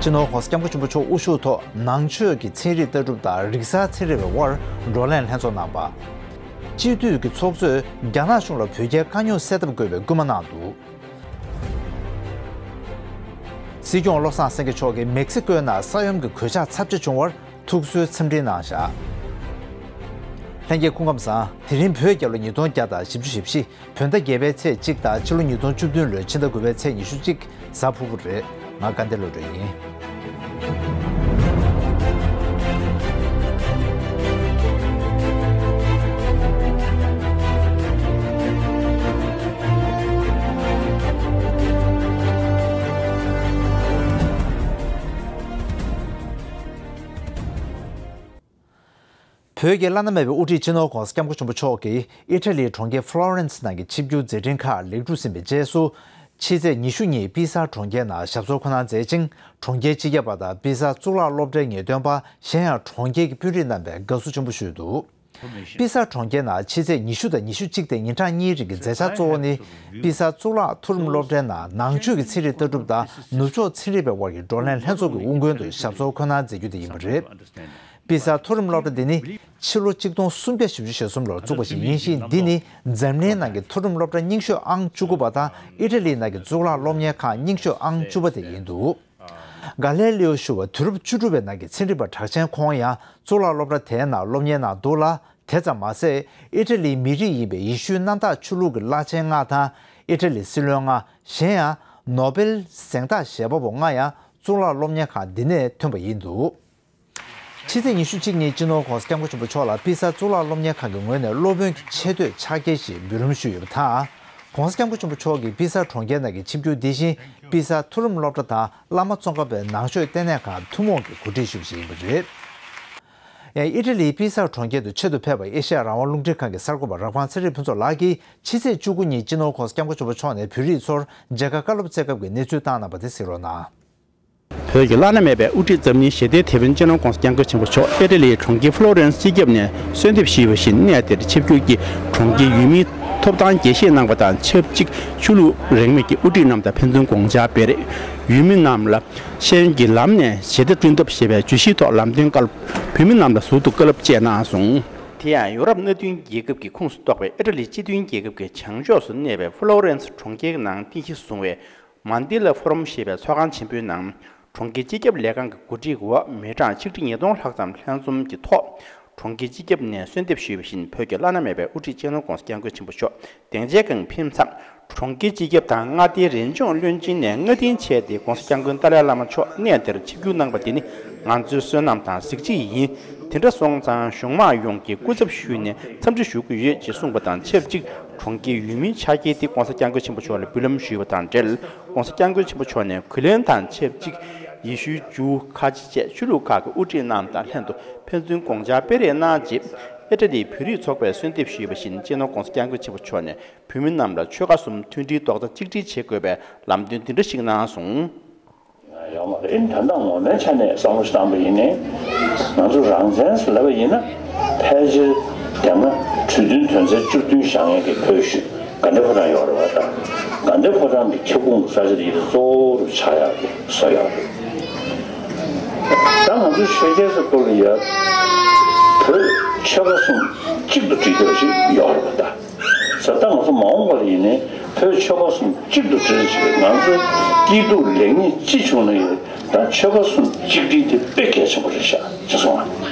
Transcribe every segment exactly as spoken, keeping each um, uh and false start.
སྤྱི་ནོར་༸གོང་ས་༸སྐྱབས་མགོན་ཆེན་པོ་མཆོག་དབུ་བཞུགས་ཐོག་ནང་ཆོས་ཀྱི་ཚན་རིག་ལྟ་གྲུབ་དང་རིག་གསར་ཚན་རིག་པའི་དབར་བགྲོ་གླེང་ལྷན་ཚོགས་གནང་བ། སྤྱི་འཐུས་ཀྱི་ཚོགས་གཙོས་རྒྱ་ནག་གཞུང་ལ་བོད་རྒྱའི་དཀའ་རྙོག་སེལ་ཐབས་དགོས་པའི་སྐུལ་མ་གནང་འདུག་སྲིད་སྐྱོང་བློ་བཟང་སེང་གེ་མཆོག་གིས་མེག་སི་ཀོའི་ནང་ས་ཡོམ་གྱི་གོད་ཆག་ཚབས་ཆེ་བྱུང་བར་ཐུགས་གསོའི་འཚམས་འདྲི་གནང་བཞག་ལྷན་རྒྱས་སྐུ་ཁམས་བཟང་། དེ་རིང་བོད་རྒྱལ་ལོ་ཉིས་སྟོང་བརྒྱ་དང་བཞི་བཅུ་ཞེ་བཞི། བོད་ཟླ་བརྒྱད་པའི་ཚེས་གཅིག་དང་ཕྱི་ལོ་ཉིས་སྟོང་བཅུ་བདུན་ལོའི་ཕྱི་ཟླ་དགུ་པའི་ཚེས་ཉི་ཤུ་གཅིག་གཟའ་ཕུར་བུ་རེད། ང་དགའ་ལྡན་བློ་གྲོས་ཡིན། བོད་ཀྱི་བླ་ན་མེད་པའི་དབུ་ཁྲིད་སྤྱི་ནོར་༸གོང་ས་༸སྐྱབས་མགོན་ཆེན་པོ་མཆོག་གིས་ཨི་ཊ་ལིའི་གྲོང་ཁྱེར་ཕློ་རེན་སི་ནང་གི་ཆིབས་བསྒྱུར་མཛད་འཕྲིན་ཁག་ལེགས་གྲུབ་ཟིན་པའི་རྗེས་སུ། ཕྱི་ཚེས་ཉི་ཤུ་ཉིན་པི་སར་གྲོང་ཁྱེར་ནང་ཞབས་སོར་འཁོད་གནང་མཛད་ཅིང་། གྲོང་ཁྱེར་སྤྱི་ཁྱབ་པ་དང་པི་སར་གཙུག་ལག་སློབ་གྲྭའི་ངེས་སྟོན་པ། གཞན་ཡང་གྲོང་ཁྱེར་གྱི་དཔོན་རིགས་རྣམ་པས་དགའ་བསུ་ཆེན་པོ་ཞུས་འདུག་པི་སར་གྲོང་ཁྱེར་ནང་ཕྱི་ཚེས་ཉི་ཤུ་དང་ཉི་ཤུ་གཅིག་སྟེ་ཉིན་གྲངས་གཉིས་རིང་གི་མཛད་འཆར་གཙོ་བོ་ནི། པི་སར་གཙུག་ལག་མཐོ་རིམ་སློབ་གྲྭའི་ནང་ནང་ཆོས་ཀྱི་ཚན་རིག་ལྟ་གྲུབ་དང་ནུབ་ཕྱོགས་ཚན་རིག་པའི་དབར་གྱི་བགྲོ་གླེང་ལྷན་ཚོགས་ཀྱི་དབུ་འགན་དུ་ཞབས་སོར་འཁོད་གནང་མཛད་རྒྱུ་དེ་ཡིན་པ་རེད། པི་སར་མཐོ་རིམ་སློབ་གྲྭ་འདི་ནི་ཕྱི་ལོ་ཆིག་སྟོང་སུམ་བརྒྱ་བཞི་བཅུ་ཞེ་གསུམ་ལོར་བཙུགས་པ་ཞིག་ཡིན་ཞིང་། འདི་ནི་འཛམ་གླིང་ནང་གི་མཐོ་རིམ་སློབ་གྲྭ་རྙིང་ཤོས་ཨང་བཅུ་དགུ་པ་དང་ཨི་ཊ་ལིའི་ནང་གི་གཙུག་ལག་སློབ་གཉེར་ཁང་རྙིང་ཤོས་ཨང་བཅུ་པ་དེ་ཡིན་འདུག་ག་ལེ་ལེའོ་ཞུ་བ་དུས་རབས་བཅུ་དྲུག་པའི་ནང་གི་ཚན་རིག་པ་གྲགས་ཅན་ཁོང་ཡང་གཙུག་ལག་སློབ་གྲྭ་དེའི་ནང་སློབ་གཉེར་གནང་འདུག་ལ། དེ་ཙམ་མ་ཟད། ཨི་ཊ་ལིའི་མི་རིགས་ཡིན་པའི་ཡེ་ཤུའི་གནམ་བདག་ཆོས་ལུགས་ཀྱི་བླ་ཆེན་ལྔ་དང་ཨི་ཊ་ལིའི་སྲིད་བློན་ལྔ། གཞན་ཡང་ནོ་བེལ་གཟེངས་རྟགས་བཞེས་པ་པོ་ལྔ་ཡང་གཙུག་ལག་སློབ་གཉེར་ཁང་འདི་ནས་ཐོན་པ་ཡིན་འདུག་ཕྱི་ཚེས་ཉི་ཤུ་གཅིག་ཉིན་སྤྱི་ནོར་༸གོང་ས་༸སྐྱབས་མགོན་ཆེན་པོ་མཆོག་ལ་པི་སར་གཙུག་ལག་སློབ་གཉེར་ཁང་གི་ངོས་ནས་སློབ་དཔོན་གྱི་ཆེ་བསྟོད་ཕྱག་འཁྱེར་ཞིག་འབུལ་རམ་ཞུས་ཡོད་པ་དང་། ༸གོང་ས་༸སྐྱབས་མགོན་ཆེན་པོ་མཆོག་གིས་པི་སར་གྲོང་ཁྱེར་ནང་གི་ཆིབས་བསྒྱུར་འདི་བཞིན་པི་སར་མཐོ་རིམ་སློབ་གྲྭ་དང་བླ་མ་ཙོང་ཁ་པའི་ནང་ཆོས་ལྟེ་གནས་ཁང་ཐུན་མོང་གིས་གོ་སྒྲིག་ཞུས་པ་ཞིག་ཡིན་པ་རེད། ཡང་ཨི་ཊ་ལིའི་པི་སར་གྲོང་ཁྱེར་དུ་ཆེད་དུ་ཕེབས་པ་ཨེ་ཤ་ཡ་རང་དབང་རླུང་འཕྲིན་ཁང་གི་གསར་འགོད་པ་རག་པ་ཚེ་རིང་ཕུན་ཚོགས་ལགས་ཀྱིས་ཕྱི་ཚེས་བཅུ་དགུ་ཉིན་སྤྱི་ནོར་༸གོང་ས་༸སྐྱབས་མགོན་ཆེན་པོ་མཆོག་ནས་བོད་རིགས་ཚོར་མཇལ་ཁ་བཀའ་སློབ་སྩལ་སྐབས་ཀྱི་གནས་ཚུལ་བཏང་གནང་བ་དེ་གཟིགས་རོགས་གནང་། བོད་ཀྱི་བླ་ན་མེད་པའི་དབུ་ཁྲིད་འཛམ་གླིང་ཞི་བདེའི་དེད་དཔོན་སྤྱི་ནོར་༸གོང་ས་༸སྐྱབས་མགོན་ཆེན་པོ་མཆོག་ཨི་ཊ་ལིའི་གྲོང་ཁྱེར་ཕློ་རེན་སི་སྤྱི་ཁྱབ་ནས་གསོལ་འདེབས་ཞུས་པ་བཞིན། གནས་དེར་ཆིབས་བསྒྱུར་གྱིས་གྲོང་ཁྱེར་ཡུལ་མིའི་ཐོབ་ཐང་རྒྱས་བཤད་གནང་བ་དང་ཆབས་ཅིག་ཆོས་ལུགས་རིས་མེད་ཀྱི་དབུ་ཁྲིད་རྣམས་དང་ཕན་ཚུན་དགོངས་འཆར་སྤེལ། ཡུལ་མི་རྣམས་ལ་ཤེས་ཡོན་གྱི་ལམ་ནས་ཞི་བདེ་བསྐྲུན་ཐབས་ཞེས་པའི་བརྗོད་གཞིའི་ཐོག་ལམ་སྟོན་བཀའ་སློབ་བོད་མི་རྣམས་ལ་ཟུར་དུ་བཀའ་སློབ་བཅས་གནང་སོང་། དེ་ཡང་ཡོ་རོབ་མངའ་མཐུན་རྒྱལ་ཁབ་ཀྱི་ཁོངས་སུ་གཏོགས་པའི་ཨི་ཊ་ལི་སྤྱི་མཐུན་རྒྱལ་ཁབ་ཀྱི་བྱང་ཕྱོགས་སུ་གནས་པའི་ཕློ་རེན་སི་གྲོང་ཁྱེར་ནང་རྟེན་གཞི་བཟུང་བའི་མན་ཌེ་ལ་ཕོ་རམ་ཞེས་པའི་ཚོགས་ཁང་ཆེན་པོའི་ནང་། གྲོང་ཁྱེར་སྤྱི་ཁྱབ་ལས་ཁང་གི་གོ་སྒྲིག་འོག་མི་གྲངས་ཆིག་ཁྲི་ཉིས་སྟོང་ལྷག་ཙམ་ལྷན་འཛོམས་ཀྱི་ཐོག་གྲོང་ཁྱེར་སྤྱི་ཁྱབ་ནས་གསོལ་འདེབས་ཞུས་པ་བཞིན། བོད་ཀྱི་བླ་ན་མེད་པའི་དབུ་ཁྲིད་སྤྱི་ནོར་༸གོང་ས་༸སྐྱབས་མགོན་ཆེན་པོ་མཆོག་སྡིངས་ཆའི་སྒང་ཕེབས་མཚམས། གྲོང་ཁྱེར་སྤྱི་ཁྱབ་དང་མངའ་སྡེའི་རས་ཆུང་བློན་ཆེན་ནས་མངའ་སྡིངས་ཆེ་སྟེ་༸གོང་ས་༸སྐྱབས་མགོན་ཏཱ་ལའི་བླ་མ་མཆོག་གནས་དེར་ཆིབས་བསྒྱུར་གནང་པ་དེ་ནི་ང་ཚོའི་བསོད་ནམས་དང་གཟི་བརྗིད་ཡིན། དེ་འདྲ་སོང་ཙང་གཞུང་མང་ཡོངས་ཀྱིས་སྐུ་ཚབ་ཞུས་ནས་འཚམས་འདྲི་ཞུ་གི་ཡོད་ཅེས་གསུངས་པ་དང་ཆབས་ཅིག་གྲོང་ཁྱེར་ཡུལ་མིའི་ཕྱག་འཁྱེར་དེ་༸གོང་ས་༸སྐྱབས་མགོན་ཆེན་པོ་མཆོག་ལ་འབུལ་ལམ་ཞུས་པ་དང་འབྲེལ། ༸གོང་ས་༸སྐྱབས་མགོན་ཆེན་པོ་མཆོག་ནས་གུས་ལན་དང་ཆབས་ཅིག་ཡེ་ཤུ། ཇུའུ། ཁ་ཆེ་བཅས་ཆོས་ལུགས་ཁག་གི་དབུ་ཁྲིད་རྣམས་དང་ལྷན་དུ་ཕན་ཚུན་དགོངས་འཆར་སྤེལ་རེས་གནང་རྗེས། ཨི་ཊ་ལིའི་བོད་རིགས་ཚོགས་པས་གསོལ་འདེབས་ཞུས་པ་བཞིན། སྤྱི་ནོར་༸གོང་ས་༸སྐྱབས་མགོན་ཆེན་པོ་མཆོག་ནས་བོད་མི་རྣམས་ལ་ཆོལ་ཁ་གསུམ་མཐུན་སྒྲིལ་རྡོག་རྩ་གཅིག་སྒྲིལ་བྱེད་དགོས་པའི་ལམ་སྟོན་འདི་འདྲ་ཞིག་གནང་སོང་། ཡོད་མ་རེད། ད་ལྟ་ངོ་མའི་ཆ་ནས་བསམ་བློ་ཞིག་བཏང་པ་ཡིན་ནའི། ང་ཚོ་རང་བཙན་ཟེར་ལབ་པ་ཡིན་ན། ཕལ་ཆེར་དེ་སྔ་གྲོས་མཐུན་དོན་ཚན་བཅུ་བདུན་བཞག་མཁན་གྱི་བོད་གཞུང་དགའ་ལྡན་ཕོ་བྲང་ཡོད་རེད་བ། ད་དགའ་ལྡན་ཕོ་བྲང་གི་ཁྱབ་ཁོངས་ཀྱི་ས་ཆ་དེ་ཡིན་ན་གཙོ་བོ་རུ་ཆགས་ཡག་གི་བཟོ་ཡག་རེད། ད་ང་ཚོ་ཆོས་རྒྱལ་ས་སྐོར་ལ་ཡ་བོད་ཆོལ་ཁ་གསུམ་གཅིག་ཏུ་སྒྲིལ་ཐབས་ཤིག་ཡོད་རེད་བ། ད་ད་ལྟ་ང་ཚོ་མ་འོངས་པ་ལ་ཡིན་ནའི་བོད་ཆོལ་ཁ་གསུམ་གཅིག་ཏུ་སྒྲིལ་བྱས། ང་ཚོ་སྐྱིད་སྡུག་ལེགས་ཉེས་ཅི་བྱུང་ན་ཡང་ད་ཆོལ་ཁ་གསུམ་གཅིག་སྒྲིལ་དེ་དཔེ་གལ་ཆེན་པོ་རེད་ཤག་ཅེས་གསུངས་པ།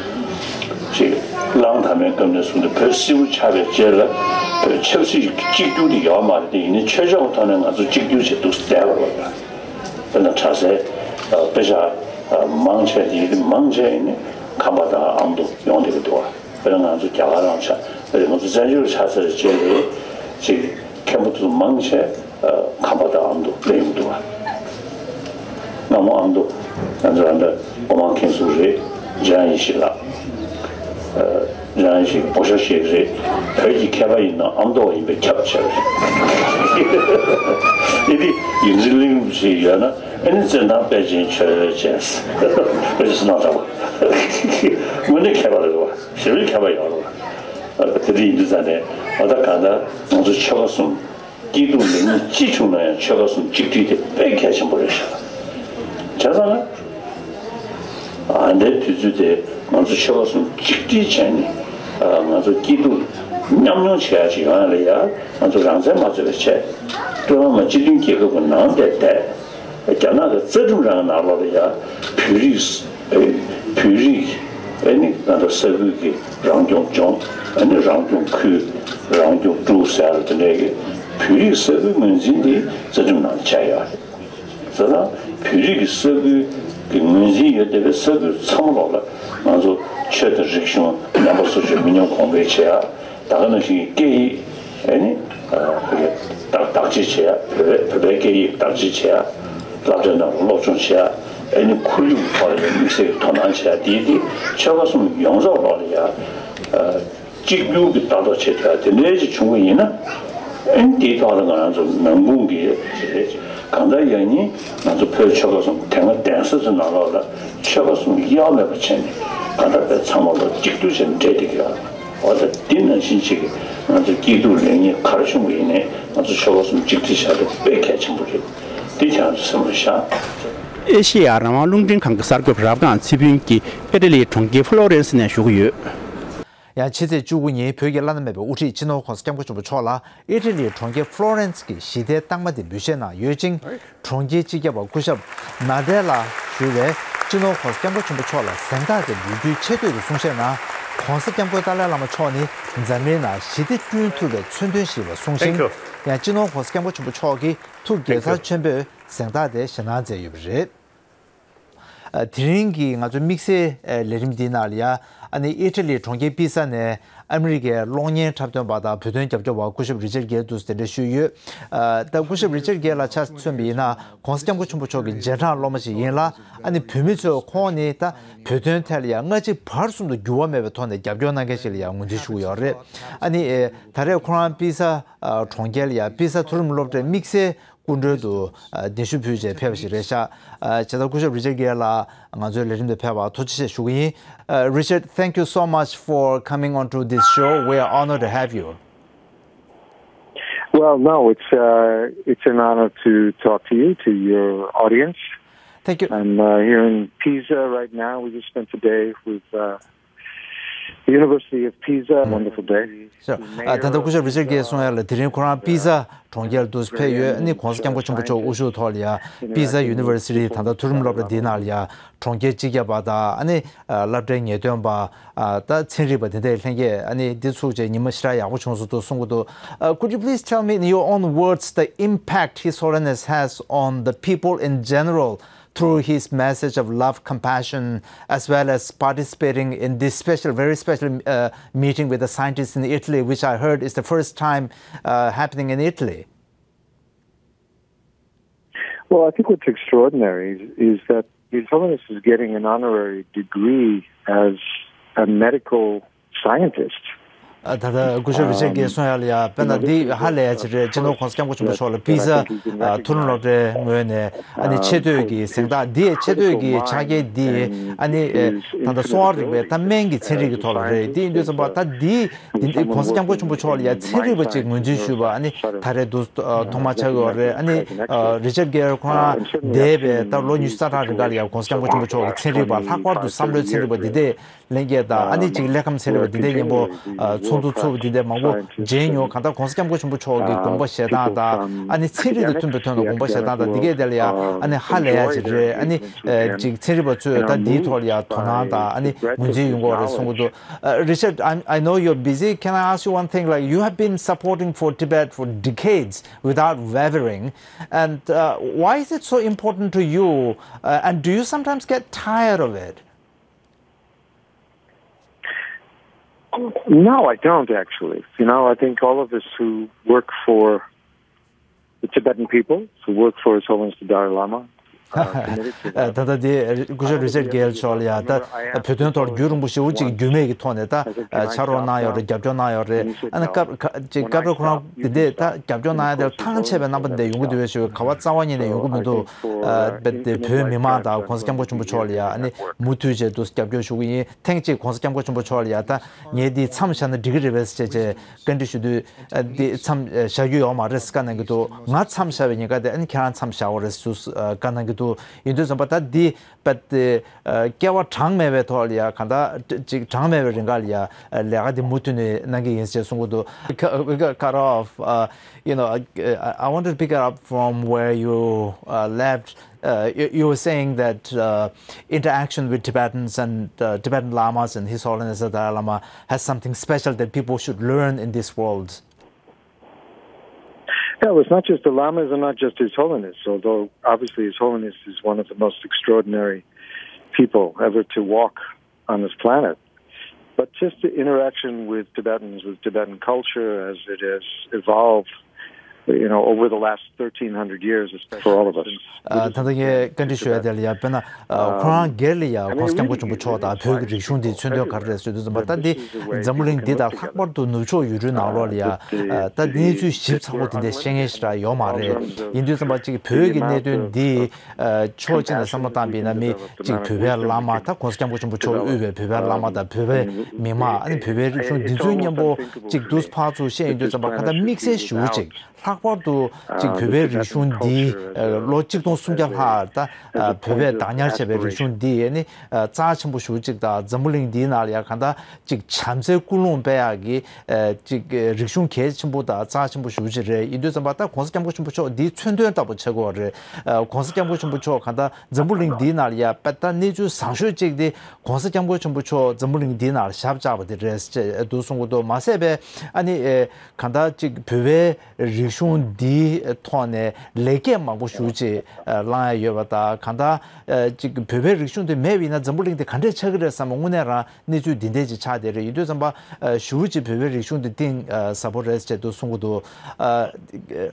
ཅིག་གླང་དར་མའི་སྐབས་ནས་བཟུང་སྟེ་བོད་སིལ་བུ་ཆགས་པའི་རྗེས་ལ་བོད་ཆབ་སྲིད་གཅིག་གྱུར་དེ་ཡོད་མ་རེད་དེ། ཡིན་ནའི་ཆོས་ཕྱོགས་ཀྱི་ཐོག་ནས་ང་ཚོ་གཅིག་གྱུར་བྱས་འདུག་བསྡད་པ་རེད། དཔེར་ན་གྲྭ་སའི་དཔེ་ཆ་མང་ཆེ་དེ་མང་ཆེ་ཡིན་ནའི་ཁམས་པ་དང་ཨ་མདོ་ཡོང་བསྡད་ཀྱི་འདུག་བ། དཔེར་ན་ང་ཚོ་རྒྱ་གར་རང་ཆ་དཔེར་ང་ཚོ་བཙན་བྱོལ་ཆ་ཚང་བྱས་ཏེ་ཅིག་མཁན་པོ་ཚོ་མང་ཆེ་ཁམས་པ་དང་ཨ་མདོ་སླེབས་ཡོང་འདུག་བ། སྔ་མོ་ཨ་མདོ་ང་ཚོ་ཨ་མདོ་སྒོ་མང་མཁན་ཟུར་རེད། འཇམ་དབྱངས་ཡེ་ཤེས་ལགས། འཇམ་དབྱངས་ཡེ་ཤེས་འབོ་ཤོག་བཞེས་ཀྱི་རེད། བོད་ཀྱི་མཁས་པ་ཡིན་ན་ཨ་མདོ་བ་ཡིན་པས་ཁྱབ་ཆེ་བ་རེད། ཨེ་འདི་ཡིན་གཅིག་གླེང་ཞིག་ཡོད་ན། ཨ་ནི་བཙན་ཐང་དཔལ་ཆེན་ཆོས་ཅན། དཔེ་ཆ་སུ་ནང་འདྲ་བ། དངོས་གནས་མཁས་པ་རེད་བ། ཞེ་པོའི་མཁས་པ་ཡོད་རེད་བ། དེ་འདྲ་ཡིན་དུས་ཙང་ནས་ཨ་ད་གང་ལྟར་ང་ཚོ་ཆོལ་ཁ་གསུམ་སྐྱིད་སྡུག་ལེགས་ཉེས་ཅི་བྱུང་ན་ཡང་ཆོལ་ཁ་གསུམ་གཅིག་སྒྲིལ་དེ་དཔེ་གལ་ཆེན་པོ་རེད་ཤག་བྱས་ཙང་ན་ དེའི་དུས་ཚོད་དེ་ང་ཚོ་ཆོལ་ཁ་གསུམ་གཅིག་སྒྲིལ་བྱས་ནས་ང་ཚོ་སྐྱིད་སྡུག་མཉམ་མྱོང་བྱེད་ཡ་ཞིག་ཡོང་ཡ་ལ་ཡ་ང་ཚོ་རང་བཙན་མ་རྩོད་པ་བྱས། སྤྱིར་བཏང་སྤྱི་མཐུན་རྒྱལ་ཁབ་ཀྱི་ནང་བསྡད་བསྡད། རྒྱ་ནག་གི་རྩ་ཁྲིམས་རང་ནང་ལོགས་ལ་ཡ་བོད་རིགས་བོད་རིགས་ཨེ་ནི་ང་ཚོ་ས་ཁུལ་གྱི་རང་སྐྱོང་ལྗོངས་ཨེ་ནི་རང་སྐྱོང་ཁུལ་རང་སྐྱོང་ཀྲོའུ་ཟེར་ཡ་དེ་འདྲའི་གི་བོད་རིགས་ས་ཁུལ་ངོས་འཛིན་དེ་རྩ་ཁྲིམས་ནང་བཅའ་ཡོད་རེད། ཟེར་ན་བོད་རིགས་ཀྱི་ས་ཁུལ་གྱི་ངོས་འཛིན་ཡོད་བསྡད་པའི་ས་ཁུལ་ཚང་མ་ལོགས་ལ་ང་ཚོ་ཆོས་དང་རིག་གཞུང་རྣམ་པ་སོ་སོའི་མི་ཉམས་གོང་འཕེལ་བྱེད་ཡ། ད་ག་ནང་བཞིན་སྐད་ཡིག་ཨེ་ནི་བདག་བདག་གཅེས་བྱེད་ཡ། བོད་པའི་བོད་པའི་སྐད་ཡིག་བདག་གཅེས་བྱེད་ཡ། སློབ་གྲྭའི་ནང་ལ་སློབ་སྦྱོང་བྱེད་ཡ། ཨེ་ནི་ཁོར་ཡུག་གི་ཐོག་ལ་ཡང་དམིགས་བསལ་གྱི་དོ་སྣང་བྱེད་ཡ། དེའི་དེ་ཆོལ་ཁ་གསུམ་ཡོངས་རྫོགས་ལོགས་ལ་ཡ། གཅིག་གྱུར་གྱི་ལྟ་རྟོག་བྱེད་ཐུབ་ཡ་དེ་འདྲའི་ཅིག་བྱུང་བ་ཡིན་ན། ཨེ་ནི་དེའི་ཐོག་ལ་ང་རང་ཚོ་ནང་ཁུལ་གྱི་རེད། གང་ལྟར་ཡང་ནི་ང་ཚོ་བོད་ཆོལ་ཁ་གསུམ་དེ་སྔ་གདན་ས་ཚོའི་ནང་ལོགས་ལ་ཆོལ་ཁ་གསུམ་གཡོ་མེད་པ་བྱས་ནས་གང་ལྟར་དཔེ་ཚང་མ་ལོ་གཅིག་སྡུད་བྱས་ནས་འབྲེལ་བསྡད་ཀྱི་ཡོད། འོ་ད་འདི་ནང་བཞིན་ཅིག་ང་ཚོ་སྐྱིད་སྡུག་ལེགས་ཉེས་ག་རེ་བྱུང་བ་ཡིན་ནའི་ང་ཚོ་ཆོལ་ཁ་གསུམ་གཅིག་སྒྲིལ་བྱ་རྒྱུ་དཔེ་གལ་ཆེན་པོ་རེད། འདི་ཁྱེད་རང་ཚོ་བསམ་བློ་བཞག་ཨེ་ཤེ་ཡ་རང་དབང་རླུང་འཕྲིན་ཁང་གི་གསར་འགོད་པ་རབ་སྒང་ཚེ་ཕུན་གྱིས་ཨི་ཊ་ལིའི་གྲོང་ཁྱེར་ཧྥ་ལོ་རེན་སི་ནས་ཞུ་གི་ཡོད། ཡང་ཕྱི་ཚེས་བཅུ་དགུ་ཉིན་བོད་ཀྱི་བླ་ན་མེད་པའི་དབུ་ཁྲིད་སྤྱི་ནོར་༧གོང་ས་༧སྐྱབས་མགོན་ཆེན་པོ་མཆོག་ལ་ཨི་ཊ་ལིའི་གྲོང་ཁྱེར་ཧྥ་ལོ་རེན་སི་གི་ཞི་བདེའི་རྟགས་མ་དེ་འབུལ་བཞེས་གནང་ཡོད་ཅིང་། གྲོང་ཁྱེར་སྤྱི་ཁྱབ་པ་སྐུ་ཞབས་ནཱ་ཏེ་ལ་ཞུ་བས་སྤྱི་ནོར་༧གོང་ས་༧སྐྱབས་མགོན་ཆེན་པོ་མཆོག་ལ་གཟེངས་རྟགས་དེ་འབུལ་རྒྱུའི་ཆེ་བསྟོད་ཀྱི་གསུང་བཤད་ནང་གོང་ས་༧སྐྱབས་མགོན་ཏཱ་ལའི་བླ་མ་མཆོག་ནི་འཛམ་གླིང་ནང་ཞི་བདེ་བསྐྲུན་ཐུབ་པའི་མཚོན་དོན་ཞིག་ལ་གསུངས་ཤིང་། ཡང་སྤྱི་ནོར་༧གོང་ས་༧སྐྱབས་མགོན་ཆེན་པོ་མཆོག་གིས་ཐུགས་དགྱེས་ཚོར་ཆེན་པོས་གཟེངས་རྟགས་དེ་བཞེས་གནང་མཛད་ཡོད་པ་རེད། ཨ། དེ་རིང་གི་ང་ཚོའི་དམིགས་བསལ་ཨ་ལས་རིམ་འདིའི་ནང་ལ་ཡ། ཨ་ནི་ཨི་ཊ་ལིའི་གྲོང་ཁྱེར་པི་ས་ནས་ཨ་མི་རི་ཀའི་གློག་བརྙན་འཁྲབ་སྟོན་པ་དང་བོད་དོན་རྒྱབ་སྐྱོར་བ་སྐུ་ཞབས་རི་ཅར་གྷེལ་དུ་དེ་འདྲ་ཞུས་ཡོད། ཨ། ད་སྐུ་ཞབས་རི་ཅར་གྷེལ་ལ་ཆ་མཚོན་པ་ཡིན་ན་༧གོང་ས་༧སྐྱབས་མགོན་ཆེན་པོ་མཆོག་གི་རྗེས་འབྲང་སློབ་མ་ཞིག་ཡིན་ལ། ཨ་ནི་བོད་མི་ཚོས་ཁོང་ནི་ད་བོད་དོན་ཐད་ལ་ཡ་སྔ་ཕྱི་བར་གསུམ་དུ་འགྱུར་བ་མེད་པའི་ཐོག་ནས་རྒྱབ་སྐྱོར་གནང་མཁན་ཞིག་ལ་ཡ་ངོས་འཛིན་ཞུ་གི་ཡོད་རེད། ཨ་ནི་ཨེ། ད་རེས་ཁོ་རང་པི་ས་ཨ་གྲོང་ཁྱེར་ལ་ཡ་པི་ས་མཐོ་རིམ་སློབ་གྲྭའི་དམིགས་བསལ་སྐུ་མགྲོན་དུ་ཨ་གདན་ཞུ་ཕུལ་བྱས་ཕེབས་པ་ཞིག་རེད་ཤག་ཨ། བྱས་ཙང་སྐུ་ཞབས་རི་ཅར་གྷེལ་ལ་ང་ཚོའི་ལས་རིམ་དུ་ཕེབས་པར་ཐུགས་རྗེ་ཆེ་ཞུ་གི་ཡིན། ཨ། Richard, thank you so much for coming onto this show. We are honored to have you. Well, no, it's uh, it's an honor to talk to you, to your audience. Thank you. I'm uh, here in Pisa right now. We just spent the day with uh, the University of Pisa. Wonderful day. So, ཨ། ད་ལྟ་སྐུ་ཞབས་རི་ཅར་གྷེལ་གསུང་ཡ་ལ་དེ་རིང་ཁོ་རང་པི་ས་གྲོང་ཁྱེར་དུ་ཕེབས་ཡོད། ཨ་ནི་༧གོང་ས་༧སྐྱབས་མགོན་ཆེན་པོ་མཆོག་དབུ་བཞུགས་ཐོག་ལ་ཡ་པི་ས་ཡུ་ནི་ཝར་སི་ཊི་ད་ལྟ་མཐོ་རིམ་སློབ་གྲྭ་འདིའི་ནང་ལ་ཡ་གྲོང་ཁྱེར་སྤྱི་ཁྱབ་པ་དང་། ཨ་ནི་ཨ། སློབ་གྲྭའི་ངེས་སྟོན་པ། ཨ། ད་ཚན་རིག་པ་དེ་འདྲའི་ལྷན་རྒྱས་ཨ་ནི་འདི་ཚུགས་བྱས་ཉི་མ་ཞེ་དྲག་ཡག་པོ་བྱུང་སོང་འདུག་གསུང་གི་འདུག་ཨ། Could you please tell me in your own words the impact His Holiness has on the people in general through his message of love, compassion, as well as participating in this special, very special uh, meeting with the scientists in Italy, which I heard is the first time uh, happening in Italy? Well, I think what's extraordinary is, is that His Holiness is getting an honorary degree as a medical scientist. ཨ། ད་ལྟ་སྐུ་ཞབས་རི་ཅར་གྷེལ་གསུང་ཡ་ལ་ཡ། དཔེར་ན་འདི་ཧ་ལས་ཡ་ཅིག་རེད། སྤྱི་ནོར་༧གོང་ས་༧སྐྱབས་མགོན་ཆེན་པོ་མཆོག་ལ་པི་ས་ཨ་མཐོ་རིམ་སློབ་གྲྭའི་ངོས་ནས་ཨ་ནི་ཆེ་བསྟོད་ཀྱི་གཟེངས་རྟགས་འདི་ཡི་ཆེ་བསྟོད་ཀྱི་ཕྱག་འཁྱེར་འདི་ཨ་ནི་ད་ལྟ་གསོ་བ་རིག་པའི་ད་སྨན་གྱི་ཚན་རིག་གི་ཐོག་ལ་རེད། དེ་ཡིན་དུས་ཙམ་པ་ད་འདི་འདི་འདི་༧གོང་ས་༧སྐྱབས་མགོན་ཆེན་པོ་མཆོག་ལ་ཡ་ཚན་རིག་པ་ཅིག་ངོས་འཛིན་ཞུས་པ་ཨ་ནི་ད་རེས་འདུག་ཐོག་མ་ཆགས་ཀྱི་ཡོད་རེད། ཨ་ནི་རི་ཅར་གྷེལ་ཁོ་རང་འདས་པའི་ད་ལོ་ཉི་ཤུ་རྩ་གྲངས་རིང་ག་ལ་ཡ་༧གོང་ས་༧སྐྱབས་མགོན་ཆེན་པོ་མཆོག་གི་ཚན་རིག་པ་ལྷག་པར་དུ་བསམ་བློའི་ཚན་རིག་པ་འདི་འདྲས་ལྷན་རྒྱས་དང་ཨ་ནི་ཅིག་ཀླད་ཁམས་ཚན་རིག་པ་འདི་འདྲས་མཉམ་པོ་ཚོགས་འདུ་ཚུགས་པ་འདི་འདྲས་མང་པོ་མཇལ་མྱོང་། གང་ལྟར་༧གོང་ས་༧སྐྱབས་མགོན་ཆེན་པོ་མཆོག་གི་དགོངས་པ་བཞེས་སྟངས་དང་ཨ་ནི་ཚན་རིག་དང་མཐུན་པའི་ཐོག་ནས་དགོངས་པ་བཞེས་སྟངས་དང་འདི་གས་དེ་ལ་ཡ་ཨ་ནི་ཧ་ལས་ཡ་ཅིག་རེད། ཨ་ནི་ཅིག་ཚན་རིག་པ་ཚོས་ད་འདིའི་ཐོག་ལ་ཡ་དོ་སྣང་དང་ཨ་ནི་ངོས་འཛིན་ཡོང་གི་ཡོད་རེད་གསུང་གི་འདུག Uh, Richard, I'm, I know you're busy. Can I ask you one thing? Like, you have been supporting for Tibet for decades without wavering. And uh, why is it so important to you? Uh, and do you sometimes get tired of it? No, I don't actually. You know, I think all of us who work for the Tibetan people, who work for His Holiness the Dalai Lama, ད་ལྟ་དེ་སྐུ་ཞབས་རི་ཅར་གྷེལ་མཆོག་ལ་ཡ་ད་བོད་དོན་ཐོག་རྒྱུན་རིང་པོ་ཞེ་པོ་ཅིག་རྒྱུས་མེད་ཀྱི་ཐོག་ནས་ད་ཕྱག་རོགས་གནང་ཡོད་རེད། རྒྱབ་སྐྱོར་གནང་ཡོད་རེད། ཨ་ནི་སྐབས་ཅིག་སྐབས་རེ་ཁོ་རང་དེ་འདྲས་ད་རྒྱབ་སྐྱོར་གནང་ཡ་དེར་ཐང་ཆད་པའི་རྣམ་པ་འདི་འདྲ་ཡོང་གི་འདུག་པས་ཞུ། ག་བ་རྩ་བ་ཉིད་ནས་ཡོང་གི་མི་འདུག་ཨ་བོད་མི་མང་དང་༧གོང་ས་༧སྐྱབས་མགོན་ཆེན་པོ་མཆོག་ལ་ཡ་ཨ་ནི་མུ་མཐུད་བྱས་འདུག་རྒྱབ་སྐྱོར་ཞུ་གི་ཡིན། ཐེངས་གཅིག་༧གོང་ས་༧སྐྱབས་མགོན་ཆེན་པོ་མཆོག་ལ་ཡ་ད་ངས་འདི་མཚམས་བཞག་ན་འགྲིག་གི་རེད་པས་ཟེར་བྱས་བཀའ་འདྲི་ཞུ་དུས་འདི་མཚམས་བཞག་རྒྱུ་ཡོད་མ་རེད་ཟེར་བཀའ་གནང་གི་འདུག་ང་མཚམས་བཞག་པའི་ཉེན་ཁ་དེ་ཨ་ནི་ཁྱེད་རང་མཚམས་བཞག་དགོས་རེད་ཟེར་བཀའ་གནང་གི་འདུག་འདུག་ཡིན་དུས་ཙམ་པ་ད་འདི་པད་དེ་སྐལ་བ་གྲངས་མེད་པའི་ཐོག་ལ་ཡ་གང་ལྟར་ཅིག་གྲངས་མེད་པའི་རིང་ག་ལ་ཡ་ལས་ཀ་འདི་མུ་མཐུད་ནས་གནང་གི་ཡིན་ཞེས་གསུང་གི་འདུག We got cut off. Uh, you know, I, I wanted to pick it up from where you uh, left. Uh, you, you were saying that uh, interaction with Tibetans and uh, Tibetan lamas and His Holiness the Dalai Lama has something special that people should learn in this world. Yeah, well, it's not just the lamas and not just His Holiness, although obviously His Holiness is one of the most extraordinary people ever to walk on this planet. But just the interaction with Tibetans, with Tibetan culture as it has evolved, you know, over the last thirteen hundred years, especially for all of us. ད་ལྟ་ངས་བཀའ་འདྲི་ཞུ་ཡ་དེ་ལ་ཡ་དཔེར་ན་ཁོ་རང་སྒེར་ལ་ཡ་༸གོང་ས་༸སྐྱབས་མགོན་ཆེན་པོ་མཆོག་དང་བོད་ཀྱི་རིག་གཞུང་འདི་མཚོན་དོན་ག་རེ་རེད་ཟེར་དུས་ཙམ་པ་ད་འདི་འཛམ་བུ་གླིང་འདི་དང་ལྷག་པར་དུ་ནུབ་ཕྱོགས་ཡུལ་གྲུའི་ནང་ལོགས་ལ་ཡ་ད་གནས་ཚུལ་ཞིབ་ཚགས་པོ་དེ་འདྲ་ཤེས་མཁན་ཞིག་ར་ཡོད་མ་རེད། ཡིན་དུས་ཙམ་པ་ཅིག་བོད་ཀྱི་གནད་དོན་འདི་ཕྱོགས་གཅིག་ནས་བསམ་བློ་བཏང་པ་ཡིན་ན་མི་གཅིག་བོད་པའི་བླ་མ་ད་༸གོང་ས་༸སྐྱབས་མགོན་ཆེན་པོ་མཆོག་དབུས་པའི་བོད་པའི་བླ་མ་དང་བོད་པའི་མི་མང་ཨ་ནི་བོད་པའི་རིག་གཞུང་འདི་ཚོའི་མཉམ་པོ་གཅིག་ཏུ་ཕར་ཚུར་བཤད་ཡོང་དུས་ཙམ་པ་གང་ལྟར་དམིགས་བསལ་ཞེ་པོ་ཅིག་ལྷག་པར་དུ་གཅིག་བོད་པའི་རིག་གཞུང་འདི་ལོ་གཅིག་སྟོང་སུམ་བརྒྱ་ལྷག་ད་བོད་པས་བདག་ཉར་བྱས་པའི་རིག་གཞུང་འདི་ནི་རྩ་ཆེན་པོ་ཞེ་པོ་ཅིག་དང་འཛམ་བུ་གླིང་འདིའི་ནང་ལ་ཡང་གང་ལྟར་གཅིག་བྱམས་བརྩེའི་ཀུན་སློང་སྤེལ་ཡག་གི་གཅིག་རིག་གཞུང་གལ་ཆེན་པོ་དང་རྩ་ཆེན་པོ་ཞེ་པོ་ཅིག་རེད། ཡིན་དུས་ཙམ་པ་ད་༸གོང་ས་༸སྐྱབས་མགོན་ཆེན་པོ་མཆོག་འདིའི་མཚོན་དོན་ལྟ་བུ་ཆགས་ཀྱི་ཡོད་རེད། ༸གོང་ས་༸སྐྱབས་མགོན་ཆེན་པོ་མཆོག་གང་ལྟར་འཛམ་བུ་གླིང་འདིའི་ནང་ལ་ཡ་དཔེ་ད་གནས་ཚུལ་བཟང་ཤོས་གཅིག་དེ་༸གོང་ས་༸སྐྱབས་མགོན་ཆེན་པོ་མཆོག་འཛམ་བུ་གླིང་འདིའི་ནང་ལ་ཞབས་བཅགས་པ་དེ་རེད་ཅེས་འདུག་གསུང་གི་འདུག་མ་ཟད་པའི་ཨ་ནི་གང་ལྟར་གཅིག་བོད་པའི་རིག་གཞུང་འདིའི་ཐོག་ནས་ལེགས་སྐྱེས་མང་པོ་ཞེ་པོ་ཅིག་བླང་ཡ་ཡོད་པ་དང་གང་ལྟར་གཅིག་བོད་པའི་རིག་གཞུང་དེ་མེད་པ་ཡིན་ན་འཛམ་བུ་གླིང་དེ་ག་འདྲས་ཆགས་ཀྱི་རེད་བསམ་པ་དངོས་གནས་རང་གནས་ཚུལ་འདི་འདྲས་ཅིག་ཆགས་བསྡད་རེད། ཡིན་དུས་ཙམ་པ་ཞེ་པོ་ཅིག་བོད་པའི་རིག་གཞུང་དེ་གཏིང་ཟབ་པོ་རེད་ཅེས་འདུག་གསུང་གི་འདུག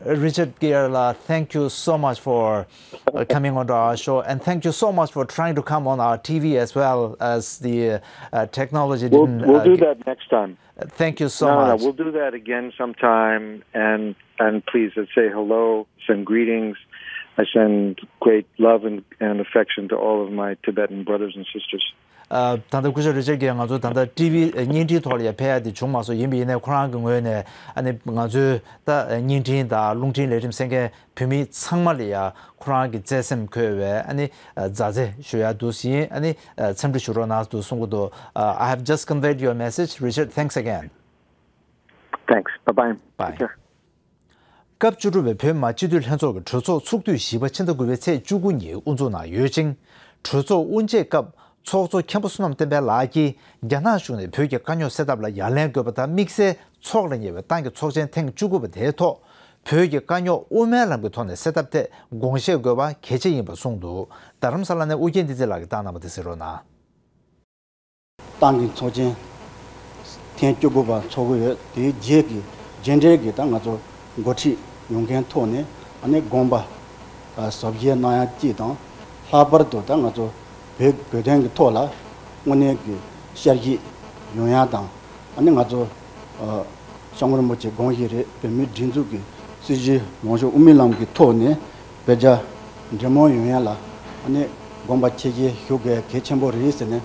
Richard Gere ལགས། Thank you so much for uh, coming onto our show, and thank you so much for trying to come on our T V as well as the uh, technology We'll, didn't. we'll Uh, do gi- that next time. Thank you so No, no, no. much. We'll do that again sometime. And and please uh, say hello, send greetings. I send great love and, and affection to all of my Tibetan brothers and sisters. ཨ། ད་ལྟ་སྐུ་ཞབས་རི་ཅར་གྱིས་ང་ཚོ་ད་ལྟ་ཊི་ཝི་བརྙན་འཕྲིན་ཐོག་ལ་ཡང་ཕེབས་ཡ་དེ་བྱུང་མ་སོང་། ཡིན་པ་ཡིན་ནའི་ཁོ་རང་གི་ངོས་ནས་ཨ་ནི་ང་ཚོའི་ད་བརྙན་འཕྲིན་དང་རླུང་འཕྲིན་ལས་རིམ་གསན་མཁན་བོད་མི་ཚང་མ་ལ་ཡང་ཁོ་རང་གི་བརྩེ་སེམས་འཁོལ་བའི་ཨ་ནི་མཛའ་བརྩེ་ཞུ་ཡ་འདུག་ཟེར། ཨ་ནི་འཚམས་འདྲི་ཞུ་རོགས་གནང་འདུག་གསུང་གི་འདུག I have just conveyed your message, Richard. Thanks again. Thanks. Bye bye. Bye. Take care. སྐབས་བཅུ་དྲུག་པའི་བོད་མི་མང་སྤྱི་འཐུས་ལྷན་ཚོགས་ཀྱི་གྲོས་ཚོགས་ཚོགས་དུས་བཞི་པ་ཕྱི་ཟླ་དགུ་པའི་ཚེས་བཅུ་དགུ་ཉིན་དབུ་འཛུགས་གནང་ཡོད་ཅིང་། གྲོས་ཚོགས་དབུ་འབྱེད་སྐབས་ཚོགས་གཙོ་མཁན་པོ་བསོད་ནམས་བསྟན་འཕེལ་ལགས་ཀྱིས་རྒྱ་ནག་གཞུང་ནས་བོད་ཀྱི་དཀའ་རྙོག་སེལ་ཐབས་ལ་ཡ་ལན་དགོས་པ་དང་། དམིགས་བསལ་ཚོགས་ལ་ཉེ་བའི་ཏང་གི་ཚོགས་ཆེན་ཐེངས་བཅུ་དགུ་པ་དེའི་ཐོག་བོད་ཀྱི་དཀའ་རྙོག་དབུ་མའི་ལམ་གྱི་ཐོག་ནས་སེལ་ཐབས་ཐད་དགོངས་བཞེས་དགོས་པ་གལ་ཆེ་ཡིན་པ་གསུངས་འདུག་རྡ་རམ་ས་ལ་ནས་ཨུ་རྒྱན་བདེ་ཚེ་ལགས་ཀྱིས་བཏང་གནང་བ་དེ་གསན་རོགས་གནང་། ཏང་གི་ཚོགས་ཆེན་ཐེངས་བཅུ་དགུ་པ་ཚོགས་ཀྱི་ཡོད། དེའི་རྗེས་ཀྱི་རྗེས་འབྲེལ་གྱི་ད་ང་ཚོ་འགོ་ཁྲིད་ཡོང་མཁན་ཐོག་ནས་ཨ་ནི་དགོངས་པ་ཨ་ཟབ་བཞེས་གནང་ཡ་གཅིག་དང་། ལྷག་པར་དུ་ད་ང་ཚོ་བོད་བོད་དོན་གྱི་ཐོག་ལ་དངོས་གནས་ཀྱི་བསྐྱར་ཞིབ་ཡོང་ཡ་དང་། ཨ་ནི་ང་ཚོ་ཨ་སྐྱབས་མགོན་རིན་པོ་ཆེ་དགོངས་བཞེས་རེད། བོད་མིའི་སྒྲིག་འཛུགས་ཀྱི་སྲིད་བྱུས་ལངས་ཕྱོགས་དབུ་མའི་ལམ་གྱི་ཐོག་ནས་བོད་རྒྱ་འབྲེལ་མོལ་ཡོང་ཡ་ལ་ཨ་ནི་དགོངས་པ་ཆེ་བཞེས་ཞུ་དགོས་གལ་ཆེན་པོ་རེད་ཟེར་ནས་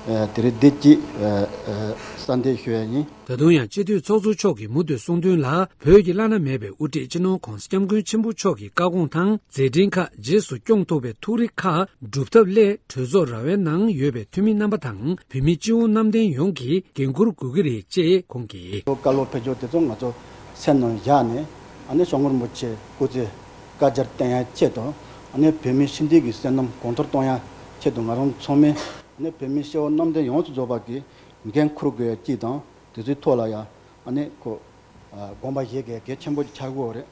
ཨ་དེ་རིང་འདི་གཅིག་ཨ་ཨ་གསལ་འདེབས་ཞུ་ཡ་ཡིན། ད་དུང་ཡང་སྤྱི་འཐུས་ཚོགས་གཙོ་མཆོག་གིས་མུ་མཐུད་གསུངས་དོན་ལ། བོད་ཀྱི་བླ་ན་མེད་པའི་དབུ་ཁྲིད་སྤྱི་ནོར་༸གོང་ས་༸སྐྱབས་མགོན་ཆེན་པོ་མཆོག་གི་བཀའ་དགོངས་དང་མཛད་འཕྲིན་ཁག་རྗེས་སུ་སྐྱོང་ཐུབ་པའི་ཐུགས་རེ་ཁག་སྒྲུབ་ཐབས་སླད། གྲོས་ཚོགས་ར་བའི་ནང་ཡོད་པའི་འཐུས་མི་རྣམ་པ་དང་། བོད་མི་སྤྱི་འོག་གནམ་བསྟན་ཡོངས་ཀྱིས་འགན་འཁུར་དགོས་ཀྱི་རེད་ཅེས་ཁོང་གིས། བཀའ་སློབ་ཕེབས་ཕྱོགས་དེ་ཚོ་ང་ཚོ་སེམས་ནང་བཞག་ནས། ཨ་ནི་སྐྱབས་མགོན་རིན་པོ་ཆེ་སྐུ་ཚེ་བསྐལ་བརྒྱར་བརྟན་ཡ་ཆེད་དུ། ཨ་ནི་བོད་མིའི་ཞི་བདེ་གི་བསོད་ནམས་གོང་མཐོར་གཏོང་ཡ་ཆེད་དུ། ང་རང་ཚང་མས་ཨ་ནི་བོད་མིའི་སྤྱི་འོག་གནམ་བསྟན་ཡོངས་སུ་རྫོགས་པ་གིས་འགན་འཁུར་དགོས་ཡ་གཅིག་དང་། དེ་ཚོའི་ཐོག་ལ་ཡ་ཨ་ནི་ཁོ་ཨ་དགོངས་པ་བཞེས་དགོས་གལ་ཆེན་པོ་ཆགས་ཀྱི་ཡོད་རེད།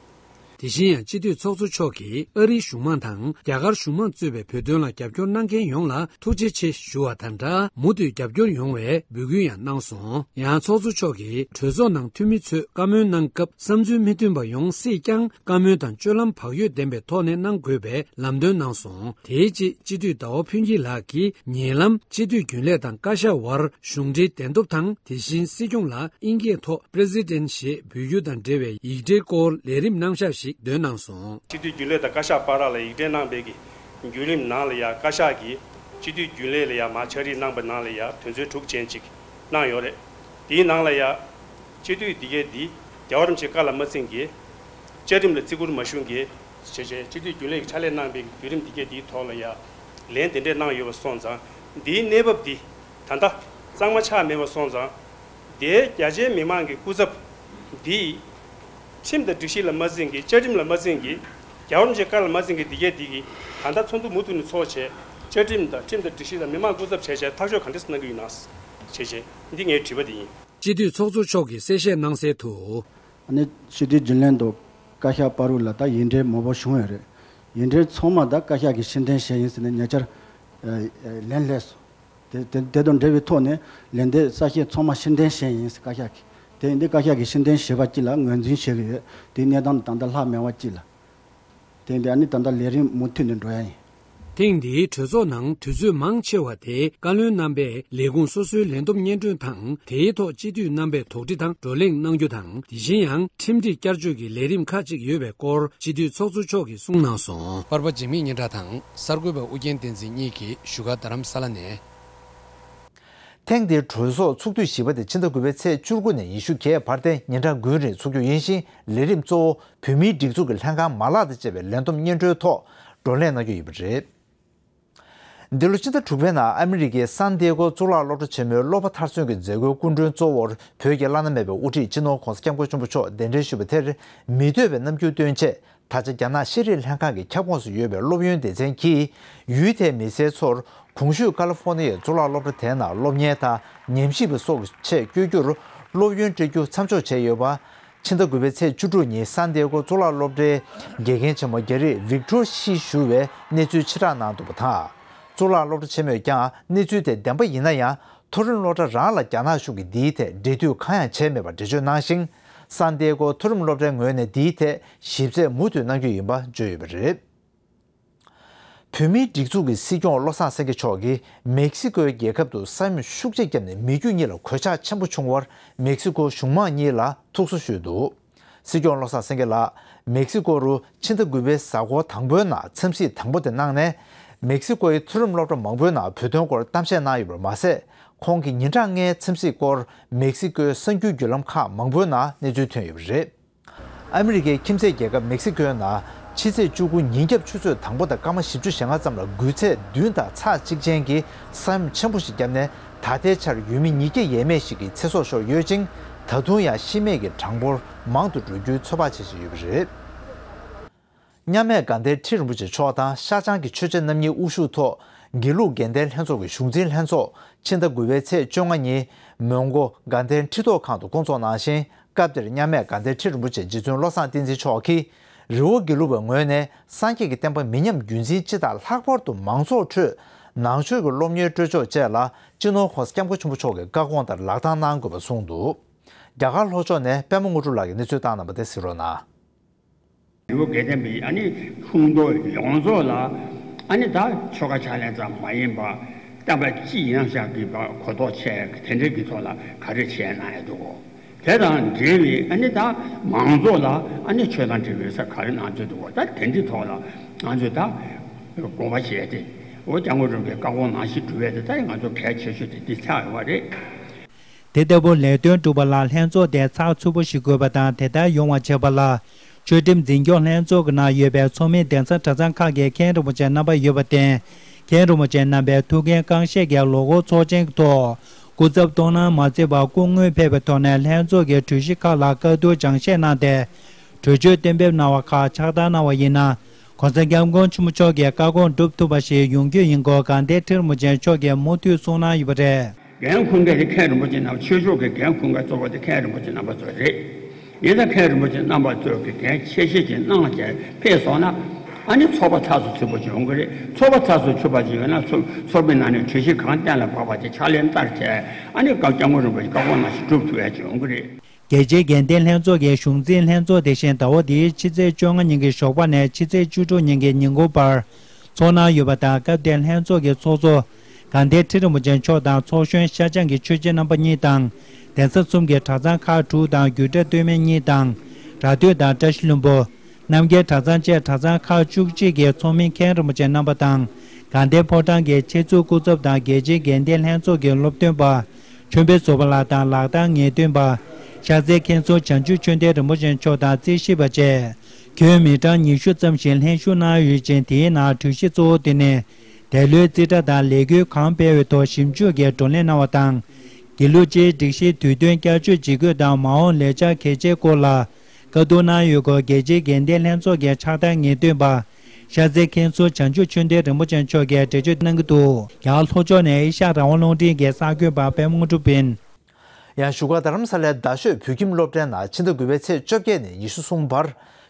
དེ་བཞིན་ཡང་སྤྱི་འཐུས་ཚོགས་གཙོ་མཆོག་གིས་ཨ་རིའི་གཞུང་མང་དང་རྒྱ་གར་གཞུང་མང་གཙོས་པའི་བོད་དོན་ལ་རྒྱབ་སྐྱོར་གནང་མཁན་ཡོངས་ལ་ཐུགས་རྗེ་ཆེ་ཞུ་བ་དང་སྦྲགས། མུ་མཐུད་རྒྱབ་སྐྱོར་ཡོང་བའི་འབོད་སྐུལ་ཡང་གནང་སོང་། ཡང་ཚོགས་གཙོ་མཆོག་གིས་གྲོས་ཚོགས་ནང་འཐུས་མི་ཚོས་བཀའ་མོལ་གནང་སྐབས་བསམ་ཚུལ་མི་མཐུན་པ་ཡོང་སྲིད་ཀྱང་། བཀའ་མོལ་དང་སྤྱོད་ལམ་བག་ཡོད་ལྡན་པའི་ཐོག་ནས་གནང་དགོས་པའི་ལམ་སྟོན་གནང་སོང་། དེའི་རྗེས་སྤྱི་འཐུས་ཟླ་བ་ཕུན་སྐྱིད་ལགས་ཀྱིས་ཉེ་ལམ་སྤྱི་འཐུས་རྒྱུན་ལས་དང་བཀའ་ཤག་དབར་གཞུང་འབྲེལ་གདན་ཐོབ་དང་། དེ་བཞིན་སྲིད་སྐྱོང་ལ་ཨིན་སྐད་ཐོག་President ཞེས་འབོད་རྒྱུ་དང་འབྲེལ་བའི་ཡིག་འབྲེལ་སྐོར་ལས་རིམ་རྣམ་གཞག་ཞིག་འདོན་གནང་སོང་། སྤྱི་འཐུས་རྒྱུན་ལས་དང་བཀའ་ཤག་བར་ལ་ཡིག་འབྲེལ་གནང་བའི་གི་བརྒྱུད་རིམ་ནང་ལ་ཡ། བཀའ་ཤག་གིས་སྤྱི་འཐུས་རྒྱུན་ལས་ལ་ཡ་མར་ཕྱག་བྲིས་གནང་པའི་ནང་ལ་ཡ་དོན་ཚན་དྲུག་ཅན་ཅིག་གནང་ཡོད་རེད། དེའི་ནང་ལ་ཡ་སྤྱི་འཐུས་འདི་གའི་འདི་རྒྱལ་བ་རིན་པོ་ཆེའི་བཀའ་ལ་མ་བརྩི་མཁན། བཅའ་ཁྲིམས་ལ་བརྩི་བཀུར་མ་ཞུ་མཁན། བྱས་བྱས་སྤྱི་འཐུས་རྒྱུན་ལས་ཀྱིས་ཕྱག་ལས་གནང་བའི་བརྒྱུད་རིམ་འདི་གས་འདིའི་ཐོག་ལ་ཡ་ལན་དེ་འདྲས་གནང་ཡོད་པ་སོང་ཙང་། འདིའི་གནས་བབ་འདི་ད་ལྟ་གཙང་མ་ཆགས་མེད་པ་སོང་ཙང་། དེ་རྒྱ་ཆེའི་མི་མང་གི་སྐུ་ཚབ་འདིས་ཁྲིམས་དང་སྒྲིག་གཞི་ལ་མ་འཛིན་གྱི། བཅའ་ཁྲིམས་ལ་མ་འཛིན་གྱི། རྒྱལ་བ་རིན་པོ་ཆེའི་བཀའ་ལ་མ་འཛིན་གྱི་འདི་གས་འདི་གིས་ད་ལྟ་ཚོགས་འདུ་མུ་མཐུད་ནས་ཚོགས་བྱས། བཅའ་ཁྲིམས་དང་ཁྲིམས་དང་སྒྲིག་གཞི་ལ་མི་མང་སྐུ་ཚབ་བྱས་བྱས་ཐག་གཅོད་ག་འདྲས་གནང་གི་ཡོད་ན་བྱས་བྱས། འདི་ངའི་དྲི་བ་འདི་ཡིན། སྤྱི་འཐུས་ཚོགས་གཙོ་མཆོག་གིས་གསལ་བཤད་གནང་གསལ་དུ། ཨ་ནི་སྤྱི་འཐུས་རྒྱུན་ལས་དང་བཀའ་ཤག་བར་དུ་ལ་ད་ཡིག་འབྲེལ་མང་པོ་བྱུང་ཡོད་རེད། ཡིག་འབྲེལ་ཚང་མ་ད་བཀའ་ཤག་གིས་ཕྱིར་འཐེན་བྱས་ཡིན་ཟེར་ནས་ཉེ་ཆར་ཨ་ཨ་ལན་སླེབས་སོང་། དེ་དེ་དེ་དང་འབྲེལ་བའི་ཐོག་ནས་ལན་འདེབས་གསལ་བཤད་ཚང་མ་ཕྱིར་འཐེན་བྱས་ཡིན་ཟེར་བཀའ་ཤག་གིས། དེ་ཡིན་དུས་བཀའ་ཤག་གིས་ཕྱིར་འཐེན་བྱས་པ་གཅིག་ལ་ངོས་འཛིན་བྱེད་ཀྱི་ཡོད། དེའི་གནས་སྟངས་ད་ལྟ་ལྷག་མེད་པ་གཅིག་ལ། དེ་ཡིན་དུས་ཨ་ནི་ད་ལྟ་ལས་རིམ་མུ་མཐུད་ནས་འགྲོ་ཡ་ཡིན། ཐེངས་འདིའི་གྲོས་ཚོགས་ནང་དུས་ཚོད་མང་ཆེ་བ་དེ་བཀའ་བློན་རྣམ་པས་ལས་ཁུངས་སོ་སོའི་ལས་བསྡོམས་སྙན་སྒྲོན་དང་། དེའི་ཐོག་སྤྱི་འཐུས་རྣམ་པས་དོགས་འདྲི་དང་བགྲོ་གླེང་གནང་རྒྱུ་དང་། དེ་བཞིན་ཡང་ཁྲིམས་སྒྲིག་བསྐྱར་བཅོས་ཀྱི་ལས་རིམ་ཁག་ཅིག་ཡོད་པའི་སྐོར་སྤྱི་འཐུས་ཚོགས་གཙོ་མཆོག་གིས་གསུངས་གནང་སོང་། པར་པ་འཇིགས་མེད་སྙན་གྲགས་དང་གསར་འགོད་པ་ཨུ་རྒྱན་བསྟན་འཛིན་གཉིས་ཀྱིས་བཞུགས་སྒར་རྡ་རམ་ས་ལ་ནས། ཐེངས་འདིའི་གྲོས་ཚོགས་ཚོགས་དུས་བཞི་པ་དེ་ཕྱི་ཟླ་དགུ་པའི་ཚེས་བཅུ་དགུ་ནས་ཉི་ཤུ་བར་དེ་ཉིན་གྲངས་དགུའི་རིང་ཚོགས་རྒྱུ་ཡིན་ཞིང་། ལས་རིམ་གཙོ་བོ་བོད་མིའི་སྒྲིག་འཛུགས་ཀྱི་ལྷན་ཁང་མ་ལག་དང་བཅས་པའི་ལས་བསྡོམས་སྙན་སྒྲོན་ཐོག་བགྲོ་གླེང་གནང་རྒྱུ་ཡིན་པ་རེད། འདི་ལོ་ཕྱི་ཟླ་དྲུག་པའི་ནང་ཨ་མི་རི་ཀའི་སན་ཏེ་ཀོ་གཙུག་ལག་སློབ་གྲྭ་ཆེན་མོའི་སློབ་པ་མཐར་སོན་གྱི་མཛད་སྒོའི་སྐུ་མགྲོན་གཙོ་བོར་བོད་ཀྱི་བླ་ན་མེད་པའི་དབུ་ཁྲིད་སྤྱི་ནོར་༸གོང་ས་༸སྐྱབས་མགོན་ཆེན་པོ་མཆོག་གདན་འདྲེན་ཞུས་པ་དེར་མི་འདོད་པའི་རྣམ་འགྱུར་སྟོན་ཆེད། ད་ཆ་རྒྱ་ནག་ཤེས་རིག་ལྷན་ཁང་གི་ཁྱབ་ཁོངས་སུ་ཡོད་པའི་སློབ་ཡོན་སྡེ་ཚན་གྱིས་ཡུལ་དེའི་མི་སེར་ཚོར་གོང་ཞུས་ཀ་ལི་ཧྥོ་ནི་ཡའི་གཙུག་ལག་སློབ་གྲྭ་དེའི་ནང་སློབ་གཉེར་དང་ཉམས་ཞིབ་པ་སོགས་ཀྱི་ཆེད་བསྐྱོད་རྒྱུར་སློབ་ཡོན་སྤྲད་རྒྱུ་མཚམས་འཇོག་བྱས་ཡོད་པ། ཕྱི་ཟླ་དགུ་པའི་ཚེས་བཅུ་དྲུག་ཉིན་སན་ཏེ་ཀོ་གཙུག་ལག་སློབ་གྲྭའི་དགེ་རྒན་ཆེན་མོ་རྒྱ་རིགས་ཝིག་ཏོར་ཤིས་ཞུ་བས་གནས་ཚུལ་ཕྱིར་བསྒྲགས་གནང་འདུག་པ་དང་། གཙུག་ལག་སློབ་གྲྭ་ཆེན་མོས་ཀྱང་གནས་ཚུལ་དེ་བདེན་པ་ཡིན་ན་ཡང་། མཐོ་རིམ་སློབ་གྲྭ་རང་ལ་རྒྱ་ནག་གཞུང་གིས་འདིའི་ཐད་འབྲེལ་མཐུད་གང་ཡང་བྱས་མེད་པར་འགྲེལ་བརྗོད་གནང་ཞིང་། སན་ཏེ་ཀོ་མཐོ་རིམ་སློབ་གྲྭའི་ངོས་ནས་འདིའི་ཐད་ཞིབ་རྩད་མུ་མཐུད་གནང་རྒྱུ་ཡིན་པ་བརྗོད་ཡོད་པ་རེད། བོད་མིའི་སྒྲིག་འཛུགས་ཀྱི་སྲིད་སྐྱོང་བློ་བཟང་སེང་གེ་མཆོག་གིས་མེག་སི་ཀོའི་རྒྱལ་ཁབ་ཏུ་ས་ཡོམ་ཤུགས་ཆེ་བརྒྱབ་ནས་མི་རྒྱུ་གཉིས་ལ་གོད་ཆག་ཆེན་པོ་བྱུང་བར་མེག་སི་ཀོ་གཞུང་མང་གཉིས་ལ་ཐུགས་གསོ་ཞུས་འདུག། སྲིད་སྐྱོང་བློ་བཟང་སེང་གེ་ལགས་མེག་སི་ཀོ་རུ་ཕྱི་ཟླ་དགུ་པའི་གཟའ་འཁོར་དང་པོའི་ནང་འཚམས་གཟིགས་དང་པོ་དེ་གནང་ནས། མེག་སི་ཀོའི་མཐོ་རིམ་སློབ་གྲྭ་མང་པོའི་ནང་བོད་དོན་སྐོར་གཏམ་བཤད་གནང་ཡོད་པར་མ་ཟད། ཁོང་གི་ཉིན་གྲངས་ལྔའི་འཚམས་གཟིགས་སྐོར་མེག་སི་ཀོའི་གསར་འགྱུར་བརྒྱུད་ལམ་ཁག་མང་པོའི་ནང་གནས་ཚུལ་ཐོན་ཡོད་པ་རེད། ཨ་མི་རི་ཀའི་ཁྱིམ་མཚེས་རྒྱལ་ཁབ་མེག་སི་ཀོའི་ནང་ཕྱི་ཚེས་བཅུ་དགུ་ཉིན་རྒྱབ་ཆུ་ཚོད་དང་པོ་དང་སྐར་མ་བཞི་བཅུ་ཞེ་ལྔ་ཙམ་ལ་སྒུལ་ཚད་བདུན་དང་ཚེག་གཅིག་ཅན་གྱི་ས་ཡོམ་ཆེན་པོ་ཞིག་བརྒྱབ་ནས། ད་ལྟའི་ཆར་ཡུལ་མི་ཉིས་བརྒྱ་ཡས་མས་ཤིག་གི་ཚེ་སྲོག་ཤོར་ཡོད་ཅིང་། ད་དུང་ཡང་ཤི་རྨས་ཀྱི་གྲངས་འབོར་མང་དུ་འགྲོ་རྒྱུའི་ཚོད་དཔག་བྱེད་བཞིན་ཡོད་པ་རེད། མཉམ་མེད་དགའ་ལྡན་ཁྲི་རིན་པོ་ཆེ་མཆོག་དང་ཤར་བྱང་གི་ཆོས་རྗེ་རྣམ་གཉིས་དབུ་བཞུགས་ཐོག་དགེ་ལུགས་དགེ་ལྡན་ལྷན་ཚོགས་ཀྱི་གཞུང་འཛིན་ལྷན་ཚོགས་ཕྱི་ཟླ་དགུ་པའི་ཚེས་བཅོ་ལྔ་ཉིན་མོན་གྷོ་དགའ་ལྡན་ཁྲི་ཐོག་ཁང་དུ་བསྐོང་ཚོགས་གནང་ཞིང་། སྐབས་དེར་མཉམ་མེད་དགའ་ལྡན་ཁྲི་རིན་པོ་ཆེ་རྗེ་བཙུན་བློ་བཟང་བསྟན་འཛིན་མཆོག་གིས་རི་བོ་དགེ་ལུགས་པའི་ངོས་ནས་སངས་རྒྱས་ཀྱི་བསྟན་པ་མི་ཉམས་རྒྱུན་འཛིན་སྤྱི་དང་ལྷག་པར་དུ་མང་ཚོགས་ཁྲོད་ནང་ཆོས་ཀྱི་སློབ་གཉེར་སྤྲོད་ཕྱོགས་བཅས་ལ་སྤྱི་ནོར་༸གོང་ས་༸སྐྱབས་མགོན་ཆེན་པོ་མཆོག་གི་བཀའ་དགོངས་ལྟར་ལག་བསྟར་གནང་དགོས་པ་གསུངས་འདུག། རྒྱ་གར་ལྷོ་ཕྱོགས་ནས་པད་མ་དངོས་གྲུབ་ལགས་ཀྱིས་གནས་ཚུལ་བཏང་གནང་བ་དེ་གཟིགས་རོགས་གནང་། རི་བོ་དགེ་ལྡན་པའི་ཨ་ནི་ཁྱུང་རྡོ་ཡོངས་རྫོགས་ལ་ཨ་ནི་ད་ཆོ་ག་ཕྱག་ལེན་ཙམ་མ་ཡིན་པ་བསྟན་པ་སྤྱི་ཡིན་ན་ཞག་གི་བ་གོ་རྟོགས་ཆེ་དེ་འདྲའི་གི་ཐོག་ལ་ག་རེ་བྱས་གནང་ཡ་འདུག་གོ། དེ་དང་འབྲེལ་བའི་ཨ་ནི་ད་མང་ཚོགས་ལ་ཨ་ནི་ཆོས་དང་འབྲེལ་བའི་ས་ག་རེ་གནང་རྒྱུ་འདུག་གོ། ད་དེ་འདྲའི་ཐོག་ལ་ང་ཚོས་ད་དགོངས་པ་བཞེས་ཏེ་འོ་སྐྱབས་མགོན་རིན་པོ་ཆེའི་བཀའ་དགོངས་ནང་བཞིན་སྒྲུབ་ཡ་དེ་ད་ང་ཚོ་གལ་ཆེ་ཤོས་དེ་འདི་ཆགས་ཡོད་པ་རེད། དེ་ལྟ་བུ་ལས་དོན་སྒྲུབ་པ་ལ་ལྷན་ཚོགས་དེ་ཚགས་ཚུད་པོ་ཞིག་དགོས་པ་དང་། དེ་ལྟར་ཡོང་བ་བྱེད་པ་ལ་ཆོས་ཁྲིམས་འཛིན་སྐྱོང་ལྷན་ཚོགས་ཀྱི་ནང་ཡོད་པའི་ཚོགས་མི་གདན་ས་གྲྭ་ཚང་ཁག་གི་མཁན་རིན་པོ་ཆེ་རྣམ་པ་ཡོད་པར་བརྟེན། མཁན་རིན་པོ་ཆེ་རྣམ་པའི་ཐུགས་འགན་རྐང་བཞེས་ཀྱི་ལོ་འཁོར་ཚོགས་ཆེན་གྱི་ཐོག་སྐུ་ཚབ་གཏོང་གནང་མ་མཛད་པར་སྐུ་དངོས་ཕེབས་པའི་ཐོག་ནས་ལྷན་ཚོགས་ཀྱི་གྲོས་གཞི་ཁག་ལ་བཀའ་བསྡུར་སྦྱང་བཤད་གནང་སྟེ། གྲོས་ཆོད་གཏན་འབེབས་གནང་བ་ཁག་ཕྱག་བསྟར་གནང་བ་ཡིན་ན། ༸གོང་ས་༸སྐྱབས་མགོན་ཆེན་པོ་མཆོག་གི་བཀའ་དགོངས་སྒྲུབ་ཐུབ་པ་ཞིག་ཡོང་རྒྱུ་ཡིན་སྐོར་དགའ་ལྡན་ཁྲི་རིན་པོ་ཆེ་མཆོག་གིས་མུ་མཐུད་གསུངས་གནང་ཡོད་པ་རེད། འགན་འཁུར་མཁན་དེ་མཁན་རིན་པོ་ཆེ་རྣམ་པ། ཆོས་ཕྱོགས་ཀྱི་འགན་འཁུར་མཁན་གཙོ་བོ་དེ་མཁན་རིན་པོ་ཆེ་རྣམ་པ་ཚོ་རེད། ཡིན་ཙང་མཁན་རིན་པོ་ཆེ་རྣམ་པ་ཚོས་ཀྱི་འགན་ཆེ་བཞེས་ཀྱིས་གནང་བྱས་ཕེབས་སོང་ན། ཨ་ནི་ཚོགས་པ་ཚགས་སུ་ཚུད་པོ་ཅིག་ཡོང་གི་རེད། ཚོགས་པ་ཚགས་སུ་ཚུད་པ་ཅིག་ཡོད་ན་ཚོགས་ཚོགས་མི་ནང་ནས་གྲོས་གཞི་གང་གཏན་ལ་ཕབ་པ་དེ་ཕྱག་ལེན་བསྟར་བྱས། ཨ་ནི་སྐབས་སྐྱབས་མགོན་རིན་པོ་ཆེ་བཀའ་དགོངས་ནང་བཞིན་སྒྲུབ་ཐུབ་ཡ་ཅིག་ཡོང་གི་རེད། རྒྱལ་སྤྱིའི་དགེ་ལྡན་ལྷན་ཚོགས་ཀྱི་གཞུང་འཛིན་ལྷན་ཚོགས་དེ་བཞིན་ཟླ་བ་འདིའི་ཕྱི་ཚེས་བཅོ་ལྔ་ཉིན་གྱི་ཞོགས་པ་ནས་ཕྱི་ཚེས་བཅུ་དྲུག་ཉིན་གྱི་ཉིན་གུང་བར་ཚོགས་གནང་ཡོད་པ་དང་། སྐབས་དེར་ལྷན་ཚོགས་ཀྱི་ཚོགས་གཙོ་དགའ་ལྡན་ཁྲི་རིན་པོ་ཆེ་མཆོག་དང་། ཚོགས་གཞོན་ཤར་བྱང་གི་ཆོས་རྗེ་རྣམ་པ་གཉིས་དང་། གདན་ས་གསུམ་གྱི་གྲྭ་ཚང་ཁག་དྲུག་དང་། རྒྱུད་གྲྭ་སྟོད་སྨད་གཉིས་དང་། སྒྲ་སྟོད་དང་བཀྲ་ཤིས་ལྷུན་པོ། རྣམ་རྒྱལ་གྲྭ་ཚང་བཅས་གྲྭ་ཚང་ཁག་བཅུ་གཅིག་གི་ཚོགས་མི་མཁན་རིན་པོ་ཆེ་རྣམ་པ་དང་། དགའ་ལྡན་ཕོ་བྲང་གི་ཆེད་འཛུགས་སྐུ་ཚབ་དང་། རྒྱལ་སྤྱིའི་དགེ་ལྡན་ལྷན་ཚོགས་ཀྱི་སློབ་སྟོན་པ་ཆོས་འཕེལ་བཟོ་པ་ལགས་དང་། ལག་བསྟར་ངེས་སྟོན་པ་ཤར་རྩེ་མཁན་ཟུར་བྱང་ཆུབ་ཆོས་ལྡན་རིན་པོ་ཆེ་མཆོག་དང་རྩིས་ཞིབ་པ་བཅས། ཁྱོན་མི་གྲངས་ཉི་ཤུ་ཙམ་ཞིག་ལྷན་ཞུགས་གནང་ཡོད་ཅིང་། དེའི་ནང་གྲོས་གཞི་གཙོ་བོ་དེ་ནི་འདས་ལོའི་རྩིས་ཁྲ་དང་ལས་འགུལ་གང་སྤེལ་བའི་ཐོག་ཞིབ་འཇུག་གིས་བགྲོ་གླེང་གནང་བ་དང་། དགེ་ལུགས་སྤྱིའི་སྒྲིག་གཞིའི་དུས་སྟོན་བསྐྱར་བཅོས་ཇི་དགོས་དང་། མ་འོངས་ལས་འཆར་གལ་ཆེའི་སྐོར་ལ་བཀའ་བསྡུར་གནང་ཡོད་སྐོར། རྒྱལ་སྤྱིའི་དགེ་ལྡན་ལྷན་ཚོགས་ཀྱི་ཕྱག་བསྟར་ངེས་སྟོན་པ་ཤར་རྩེ་མཁན་ཟུར་བྱང་ཆུབ་ཆོས་ལྡན་རིན་པོ་ཆེ་མཆོག་གིས་འགྲེལ་བརྗོད་གནང་གི་འདུག་ཡང་ལྷོ་ཕྱོགས་ནས་ཨེ་ཤ་ཡ་རང་དབང་རླུང་འཕྲིན་གྱི་གསར་འགོད་པ་པད་མ་དངོས་གྲུབ་ཡིན། ཡང་བཞུགས་སྒར་རྡ་རམ་ས་ལའི་རྡ་ཤོད་བོད་ཁྱིམ་སློབ་གྲྭའི་ནང་ཕྱི་ཟླ་དགུ་པའི་ཚེས་བཅོ་བརྒྱད་ནས་ཉི་ཤུ་གསུམ་བར་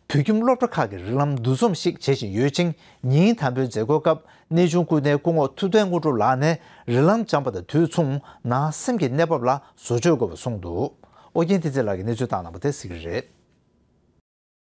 བོད་ཁྱིམ་སློབ་གྲྭ་ཁག་གི་རིགས་ལམ་འདུ་འཛོམས་ཤིག་བྱེད་བཞིན་ཡོད་ཅིང་། ཉིན་དང་པོའི་མཛད་སྒོའི་སྐབས་གནས་ཆུང་སྐུ་བརྟེན་སྐུ་ངོ་ཐུབ་བསྟན་དངོས་གྲུབ་ལགས་ནས་རིགས་ལམ་སྦྱངས་པ་དང་དུས་མཚུངས་ནང་སེམས་ཀྱི་གནས་བབ་ལ་བཟོ་བཅོས་དགོས་པ་གསུངས་འདུག་ཨོ་རྒྱན་བསྟན་འཛིན་ལགས་ཀྱིས་གནས་ཚུལ་བཏང་གནང་བ་དེ་གཟིགས་ཀྱི་རེད།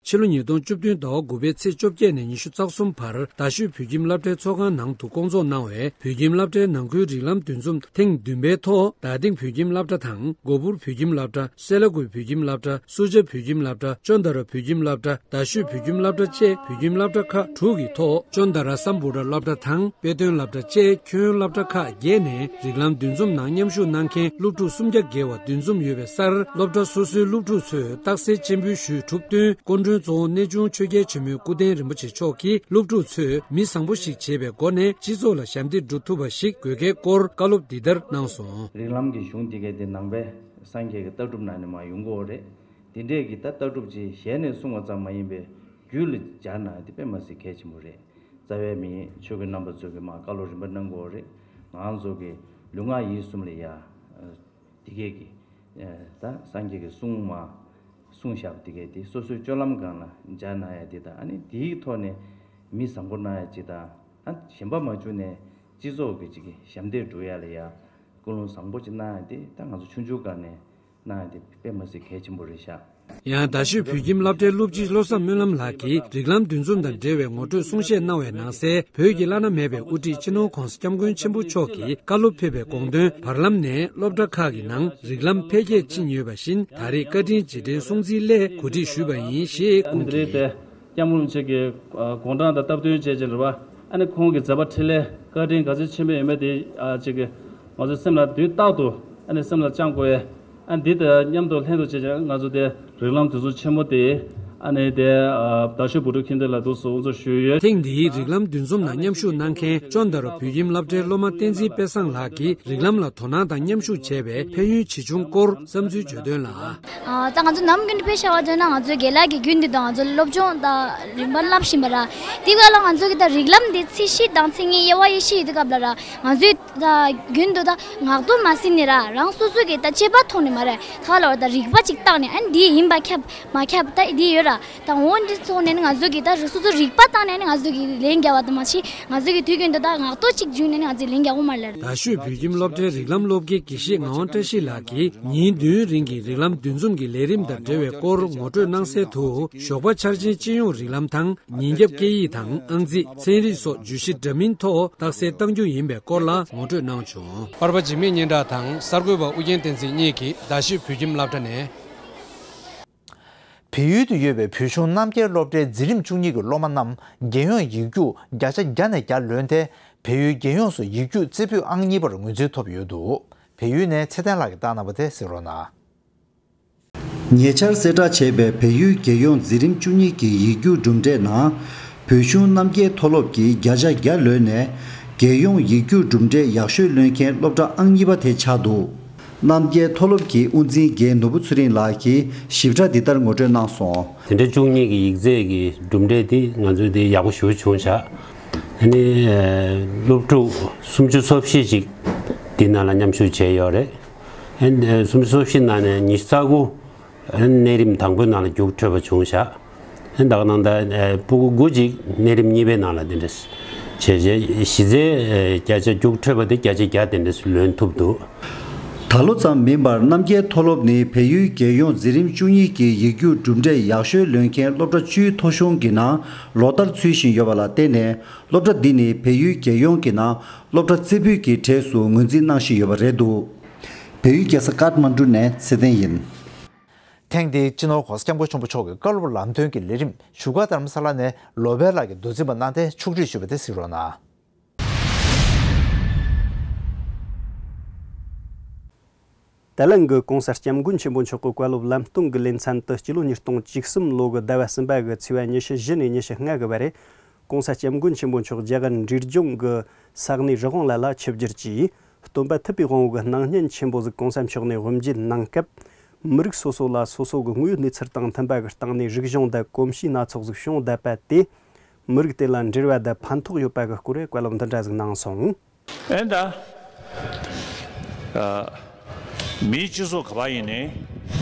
ཕྱི་ལོ་ཉིས་སྟོང་བཅུ་བདུན་ཟླ་བ་དགུ་པའི་ཚེས་བཅོ་བརྒྱད་ནས་ཉི་ཤུ་རྩ་གསུམ་བར་རྡ་ཤོད་བོད་ཁྱིམ་སློབ་གྲྭའི་ཚོགས་ཁང་ནང་དུ་བསྐོང་ཚོགས་གནང་བའི་བོད་ཁྱིམ་སློབ་གྲྭའི་ནང་ཁུལ་རིགས་ལམ་འདུ་འཛོམས་ཐེངས་བདུན་པའི་ཐོག་རྡ་སྟེང་བོད་ཁྱིམ་སློབ་གྲྭ་དང་། སྒོ་ཕུར་བོད་ཁྱིམ་སློབ་གྲྭ། སེ་ལ་ཀུའི་བོད་ཁྱིམ་སློབ་གྲྭ། སུ་ཇཱ་བོད་ཁྱིམ་སློབ་གྲྭ། ཅོན་ཏ་ར་བོད་ཁྱིམ་སློབ་གྲྭ། རྡ་ཤོད་བོད་ཁྱིམ་སློབ་གྲྭ་བཅས་བོད་ཁྱིམ་སློབ་གྲྭ་ཁག་དྲུག་གི་ཐོག་ཅོན་ཏ་ར་སམ་བྷོ་ཊ་སློབ་གྲྭ་དང་དཔེ་སྟོན་སློབ་གྲྭ་བཅས་ཁྱོན་སློབ་གྲྭ་ཁག་བརྒྱད་ནས་རིགས་ལམ་འདུ་འཛོམས་ནང་མཉམ་ཞུགས་གནང་མཁན་སློབ་ཕྲུག་སུམ་བརྒྱ་བརྒལ་བ་འདུ་འཛོམས་ཡོད་པའི་སར། སློབ་གྲྭ་སོ་སོའི་སློབ་ཕྲུག་ཚོས་རྟགས་གསལ་སྤྱན་འབུལ་ཞུས་གྲུབ་བསྟུན། སྐུ་མགྲོན་གཙོ་བོ་གནས་ཆུང་ཆོས་རྒྱལ་ཆེན་མོའི་སྐུ་བསྟན་རིན་པོ་ཆེ་མཆོག་གིས་སློབ་ཕྲུག་ཚོས་མི་བཟང་པོ་ཞིག་བྱེད་པའི་སྒོ་ནས་སྤྱི་ཚོགས་ལ་ཞབས་འདེགས་སྒྲུབ་ཐུབ་པ་ཞིག་དགོས་གལ་སྐོར་བཀའ་སློབ་འདི་ལྟར་གནང་སོང་། རིགས་ལམ་གྱི་གཞུང་འདི་གའི་འདི་ནང་པའི་སངས་རྒྱས་ཀྱི་ལྟ་གྲུབ་ནང་ནས་མར་ཡོང་གི་ཡོད་རེད། འདི་འདྲས་ཀྱི་ད་ལྟ་གྲུབ་ཅིག་ཞལ་ནས་གསུངས་པ་ཙམ་མ་ཡིན་པའི་རྒྱུད་ལ་སྦྱར་ན་དེ་དཔེ་མ་སྲིད་གལ་ཆེན་པོ་རེད། རྩ་བའི་མི་ཆོས་ཀྱི་རྣམ་པ་ཚོས་ཀྱི་མར་བཀའ་སློབ་རིམ་པ་གནང་དགོས་རེད། ང་རང་ཚོ་གི་ལུས་ངག་ཡིད་གསུམ་ལ་ཡ། དེ་གས་ཀྱི་ད་སངས་རྒྱས་ཀྱི་གསུང་མ་གསུངས་བཞག་པ་དེ་གས་དེ་སོ་སོའི་སྤྱོད་ལམ་སྒང་ལ་སྦྱར་གནང་ཡ་དེ་དང་། ཨ་ནི་དེའི་ཐོག་ནས་མི་བཟང་པོ་གནང་ཡ་ཅིག་དང་། ཨ་གཞན་པ་མ་བྱུང་ནས་སྤྱི་ཚོགས་ཀྱི་ཅིག་གི་ཞབས་འདེགས་སྒྲུབ་ཡ་ལ་ཡ། ཀུན་སློང་བཟང་པོ་ཅིག་གནང་ཡ་དེ་ད་ང་ཚོ་ཆུང་ཆུང་སྒང་ནས་གནང་ཡ་དེ་དཔེ་མ་སྲིད་གལ་ཆེན་པོ་རེད་ཤག་ཡང་རྡ་ཤོད་བོད་ཁྱིམ་སློབ་གྲྭའི་སློབ་སྤྱི་བློ་བཟང་སྨོན་ལམ་ལགས་ཀྱིས་རིགས་ལམ་འདུ་འཛོམས་དང་འབྲེལ་བའི་ངོ་སྤྲོད་གསུང་བཤད་གནང་བའི་ནང་གསལ། བོད་ཀྱི་བླ་ན་མེད་པའི་དབུ་ཁྲིད་སྤྱི་ནོར་༧གོང་ས་༧སྐྱབས་མགོན་ཆེན་པོ་མཆོག་གིས་བཀའ་སློབ་ཕེབས་པའི་དགོངས་དོན། བར་ལམ་ནས་སློབ་གྲྭ་ཁག་གི་ནང་རིགས་ལམ་འཕེལ་རྒྱས་ཕྱིན་ཡོད་པ་བཞིན། ད་རེས་བཀའ་དྲིན་རྗེས་དྲན་སྲུང་བརྩིའི་སླད་གོ་སྒྲིག་ཞུས་པ་ཡིན་ཞེས་ཨ་ནི་དེ་རིང་དེ་སྐྱབས་མགོན་རིན་པོ་ཆེ་གི་དགུང་གྲངས་དང་སྟབས་བསྟུན་བྱས་ཅིག་རེད་པ། ཨ་ནི་ཁོང་གི་མཛད་པ་འཕྲིན་ལས་བཀའ་དྲིན་ག་ཚོད་ཆེན་པོ་ཡོད་མེད་དེ་ཨ་ཅིག་གི་ང་ཚོའི་སེམས་ལ་དུས་རྟག་ཏུ་ཨ་ནི་སེམས་ལ་བཅངས་དགོས་ཡས། ཨ་འདི་དང་མཉམ་དུ་ལྷན་དུ་བྱས་ཀྱང་ང་ཚོ་དེ་རིགས་ལམ་དུས་ཚོད་ཆེན་མོ་དེ་ཨ་ནི་དེ་རྡ་ཤོད་བུ་ཕྲུག་ཁྱིམ་སྡེ་ལ་འདུག་སེ་དབུ་འཛུགས་ཞུས་ཡོད། ཐེངས་འདིའི་རིགས་ལམ་འདུ་འཛོམས་ནང་མཉམ་ཞུགས་གནང་མཁན་ཅོན་ཏ་ར་བོད་ཁྱིམ་སློབ་གྲྭའི་སློབ་མ་བསྟན་འཛིན་དཔལ་བཟང་ལགས་ཀྱིས་རིགས་ལམ་ལ་དོ་སྣང་དང་མཉམ་ཞུགས་བྱས་པའི་ཕན་ཡོན་ཇི་བྱུང་སྐོར་བསམ་ཚུལ་བརྗོད་དོན་ལ། ད་ང་ཚོ་ནམ་རྒྱུན་དུ་དཔེ་བཞག་པ་བྱས་ན་ང་ཚོའི་རྒན་ལགས་ཀྱིས་རྒྱུན་དུ་ད་ང་ཚོ་སློབ་སྦྱོང་དང་རིམ་པ་བསླབ་བཞིན་པ་ར། དེ་ག་ལ་ང་ཚོ་གི་ད་རིགས་ལམ་དེ་ཚད་གཞི་དང་ཚད་ངེས་དབྱེ་བ་དབྱེ་ཞིབ་ཡོད་དུས་སྐབས་ལ་ར་ང་ཚོའི། ད་རྒྱུན་དུ་ད་ངག་ཐོག་མ་ཟིན་ནས་ར་རང་སོ་སོ་གི་ད་དཔྱད་པ་ཐོག་ནས་མ་རེད། ད་ལ་བ་ད་རིག་པ་ཅིག་བཏང་ནས་ཨ་ནི་འདི་ཡིན་པ་ཁྱབ་མ་ཁྱབ་ད་འདི་ཡོད་ར། ད་འོ་འདི་ཐོག་ནས་ནི་ང་ཚོ་གི་ད་སོ་སོ་རིག་པ་བཏང་ནས་ནི་ང་ཚོ་གི་ལན་རྒྱག་པ་དང་མ་གཞི་ང་ཚོ་གི་དུས་རྒྱུན་དུ་ད་ངག་ཐོག་ཅིག་བརྒྱུད་ནས་ནི་ང་ཚོས་ལན་རྒྱག་གོ་མ་རེད། རྡ་ཤོད་བོད་ཁྱིམ་སློབ་གྲྭའི་རིགས་ལམ་སློབ་དགེ་དགེ་བཤེས་ངག་དབང་བཀྲ་ཤིས་ལགས་ཀྱིས་ཉིན་བདུན་རིང་གི་རིགས་ལམ་འདུ་འཛོམས་ཀྱི་ལས་རིམ་དང་འབྲེལ་བའི་སྐོར་ངོ་སྤྲོད་གནང་གསལ་དུ། ཞོགས་པ་འཆར་ཅན་སྤྱི་ཡོངས་རིགས་ལམ་དང་། ཉིན་རྒྱབ་སྐད་ཡིག་དང་ཨང་རྩིས། ཚན་རིག་སོགས་བརྗོད་གཞི་འདྲ་མིན་ཐོག་རྟགས་གསལ་གཏང་རྒྱུ་ཡིན་པའི་སྐོར་ལ་ངོ་སྤྲོད་གནང་བྱུང་། པར་པ་འཇིགས་མེད་སྙན་གྲགས་དང་གསར་འགོད་པ་ཨུ་རྒྱན་བསྟན་འཛིན་གཉིས་ཀྱིས་རྡ་ཤོད་བོད་ཁྱིམ་སློབ་གྲྭ་ནས། བལ་ཡུལ་དུ་ཡོད་པའི་བོད་གཞུང་རྣམ་རྒྱལ་སློབ་གྲྭའི་འཛིན་རིམ་བཅུ་གཉིས་ཀྱི་སློབ་མ་རྣམས་རྒྱལ་ཡོངས་ཡིག་རྒྱུགས་བརྒྱ་ཆ་བརྒྱ་ནས་བརྒྱ་ལོན་ཏེ། བལ་ཡུལ་རྒྱལ་ཡོངས་སུ་ཡིག་རྒྱུགས་རྩེ་ཕུད་ཨང་གཉིས་པར་ངོས་འཛིན་ཐོབ་ཡོད་འདུག་བལ་ཡུལ་ནས་ཚེ་བརྟན་ལགས་ཀྱིས་བཏང་གནང་བ་དེ་གཟིགས་རོགས་གནང་། ཉེ་ཆར་གསལ་བསྒྲགས་བྱས་པའི་བལ་ཡུལ་རྒྱལ་ཡོངས་འཛིན་རིམ་བཅུ་གཉིས་ཀྱི་ཡིག་རྒྱུགས་གྲུབ་འབྲས་ནང་། བོད་གཞུང་རྣམ་རྒྱལ་མཐོ་སློབ་ཀྱིས་བརྒྱ་ཆ་བརྒྱ་ལོན་ནས། རྒྱལ་ཡོངས་ཡིག་རྒྱུགས་གྲུབ་འབྲས་ཡག་ཤོས་ལོན་མཁན་སློབ་གྲྭ་ཨང་གཉིས་པ་དེ་ཆགས་འདུག་རྣམ་རྒྱལ་མཐོ་སློབ་ཀྱི་དབུ་འཛིན་རྒན་ནོར་བུ་ཚེ་རིང་ལགས་ཀྱིས་ཞིབ་ཕྲ་འདི་ལྟར་ངོ་སྤྲོད་གནང་སོང་། དེ་འདྲའི་བཅུ་གཉིས་ཀྱི་ཡིག་ཚད་ཀྱི་གྲུབ་འབྲས་འདི་ང་ཚོས་འདི་ཡག་པོ་ཞེ་པོ་བྱུང་བཞག་ཨ་ནི་སློབ་ཕྲུག་སུམ་ཅུ་སོ་བཞི་ཅིག་འདི་ནང་ལ་མཉམ་ཞུགས་བྱས་ཡོད་རེད། ཨ་ནི་སུམ་ཅུ་སོ་བཞི་ནང་ནས་ཉི་ཤུ་རྩ་དགུ་གནས་རིམ་དང་པོའི་ནང་ལ་རྒྱུགས་འཕྲོད་པ་བྱུང་བཞག་ཨ་ནི་ད་ག་ནང་ད་ཕྲུ་གུ་དགུ་ཅིག་གནས་རིམ་གཉིས་པའི་ནང་ལ་འདི་འདྲ་བྱས་རྗེས་གཞི་རྩའི་བརྒྱ་ཆ་རྒྱུགས་འཕྲོད་པ་དེ་བརྒྱ་ཆ་བརྒྱ་དེ་འདྲ་ལོན་ཐུབ་འདུག་ད་ལོ་ཙམ་མིན་པར་རྣམ་རྒྱལ་མཐོ་སློབ་ནི་བལ་ཡུལ་རྒྱལ་ཡོངས་འཛིན་རིམ་བཅུ་གཉིས་ཀྱི་ཡིག་རྒྱུགས་གྲུབ་འབྲས་ཡག་ཤོས་ལོན་མཁན་སློབ་གྲྭ་བཅུའི་མཐོ་གཞུང་གི་ནང་ལོ་ལྟར་ཚུད་བཞིན་ཡོད་པ་ལ་བརྟེན་ནས། སློབ་གྲྭ་འདི་ནི་བལ་ཡུལ་རྒྱལ་ཡོངས་ཀྱི་ནང་སློབ་གྲྭ་རྩེ་ཕུད་ཀྱི་གྲས་སུ་ངོས་འཛིན་གནང་བཞིན་ཡོད་པ་རེད་འདུག་བལ་ཡུལ་རྒྱལ་ས་ཀཏ་མན་གྲུ་ནས་ཚེ་བརྟན་ཡིན། ཐེངས་འདིའི་སྤྱི་ནོར་༧གོང་ས་༧སྐྱབས་མགོན་ཆེན་པོ་མཆོག་གི་བཀའ་སློབ་ལམ་སྟོན་གྱི་ལས་རིམ་བཞུགས་སྒར་རྡ་རམ་ས་ལ་ནས་ལོ་པཎ་ལགས་ཀྱིས་མདོ་འཛིན་པ་གནང་སྟེ་ཕྱོགས་སྒྲིག་ཞུས་པ་དེ་གཟིགས་རོགས་གནང་། ཏཱ་ལན་གྱི་༸གོང་ས་༸སྐྱབས་མགོན་ཆེན་པོ་མཆོག་གི་བཀའ་སློབ་ལམ་སྟོན་གྱི་ལེ་ཚན་དུ་སྤྱི་ལོ་ཉིས་སྟོང་བཅུ་གསུམ་ལོ་གི་ཟླ་བ་གསུམ་པ་གི་ཚེས་པ་ཉི་ཤུ་བཞི་ནས་ཉི་ཤུ་ལྔ་གི་བར་རེ། ༸གོང་ས་༸སྐྱབས་མགོན་ཆེན་པོ་མཆོག་རྒྱ་གར་འབྲས་ལྗོངས་ཀྱི་ས་གནས་རི་དབང་བླ་ལ་ཆིབས་བསྒྱུར་གྱིས། སྟོན་པ་ཐུབ་པའི་དབང་པོ་གི་སྣང་བརྙན་ཆེན་པོ་ཟིག་༸གོང་ས་མཆོག་ནས་དབུ་འབྱེད་གནང་སྐབས། མི་རིགས་སོ་སོ་ལ་སོ་སོ་གི་དངོས་ཡོད་གནས་ཚུལ་དང་མཐུན་པ་གི་སྟེང་ནས་རིག་གཞུང་དང་གོམས་གཤིས་སྣ་ཚོགས་ཟིག་བྱུང་བསྡད་པ་དེ། མི་རིགས་དེ་ལ་འབྲེལ་བ་དང་ཕན་ཐོགས་ཡོད་པ་གི་སྐོར་བཀའ་སློབ་འདི་འདྲ་ཟིག་གནང་སོང་། ཨེ་ད། ཨ། མིའི་སྤྱི་ཚོགས་ག་པར་ཡིན་ནའི།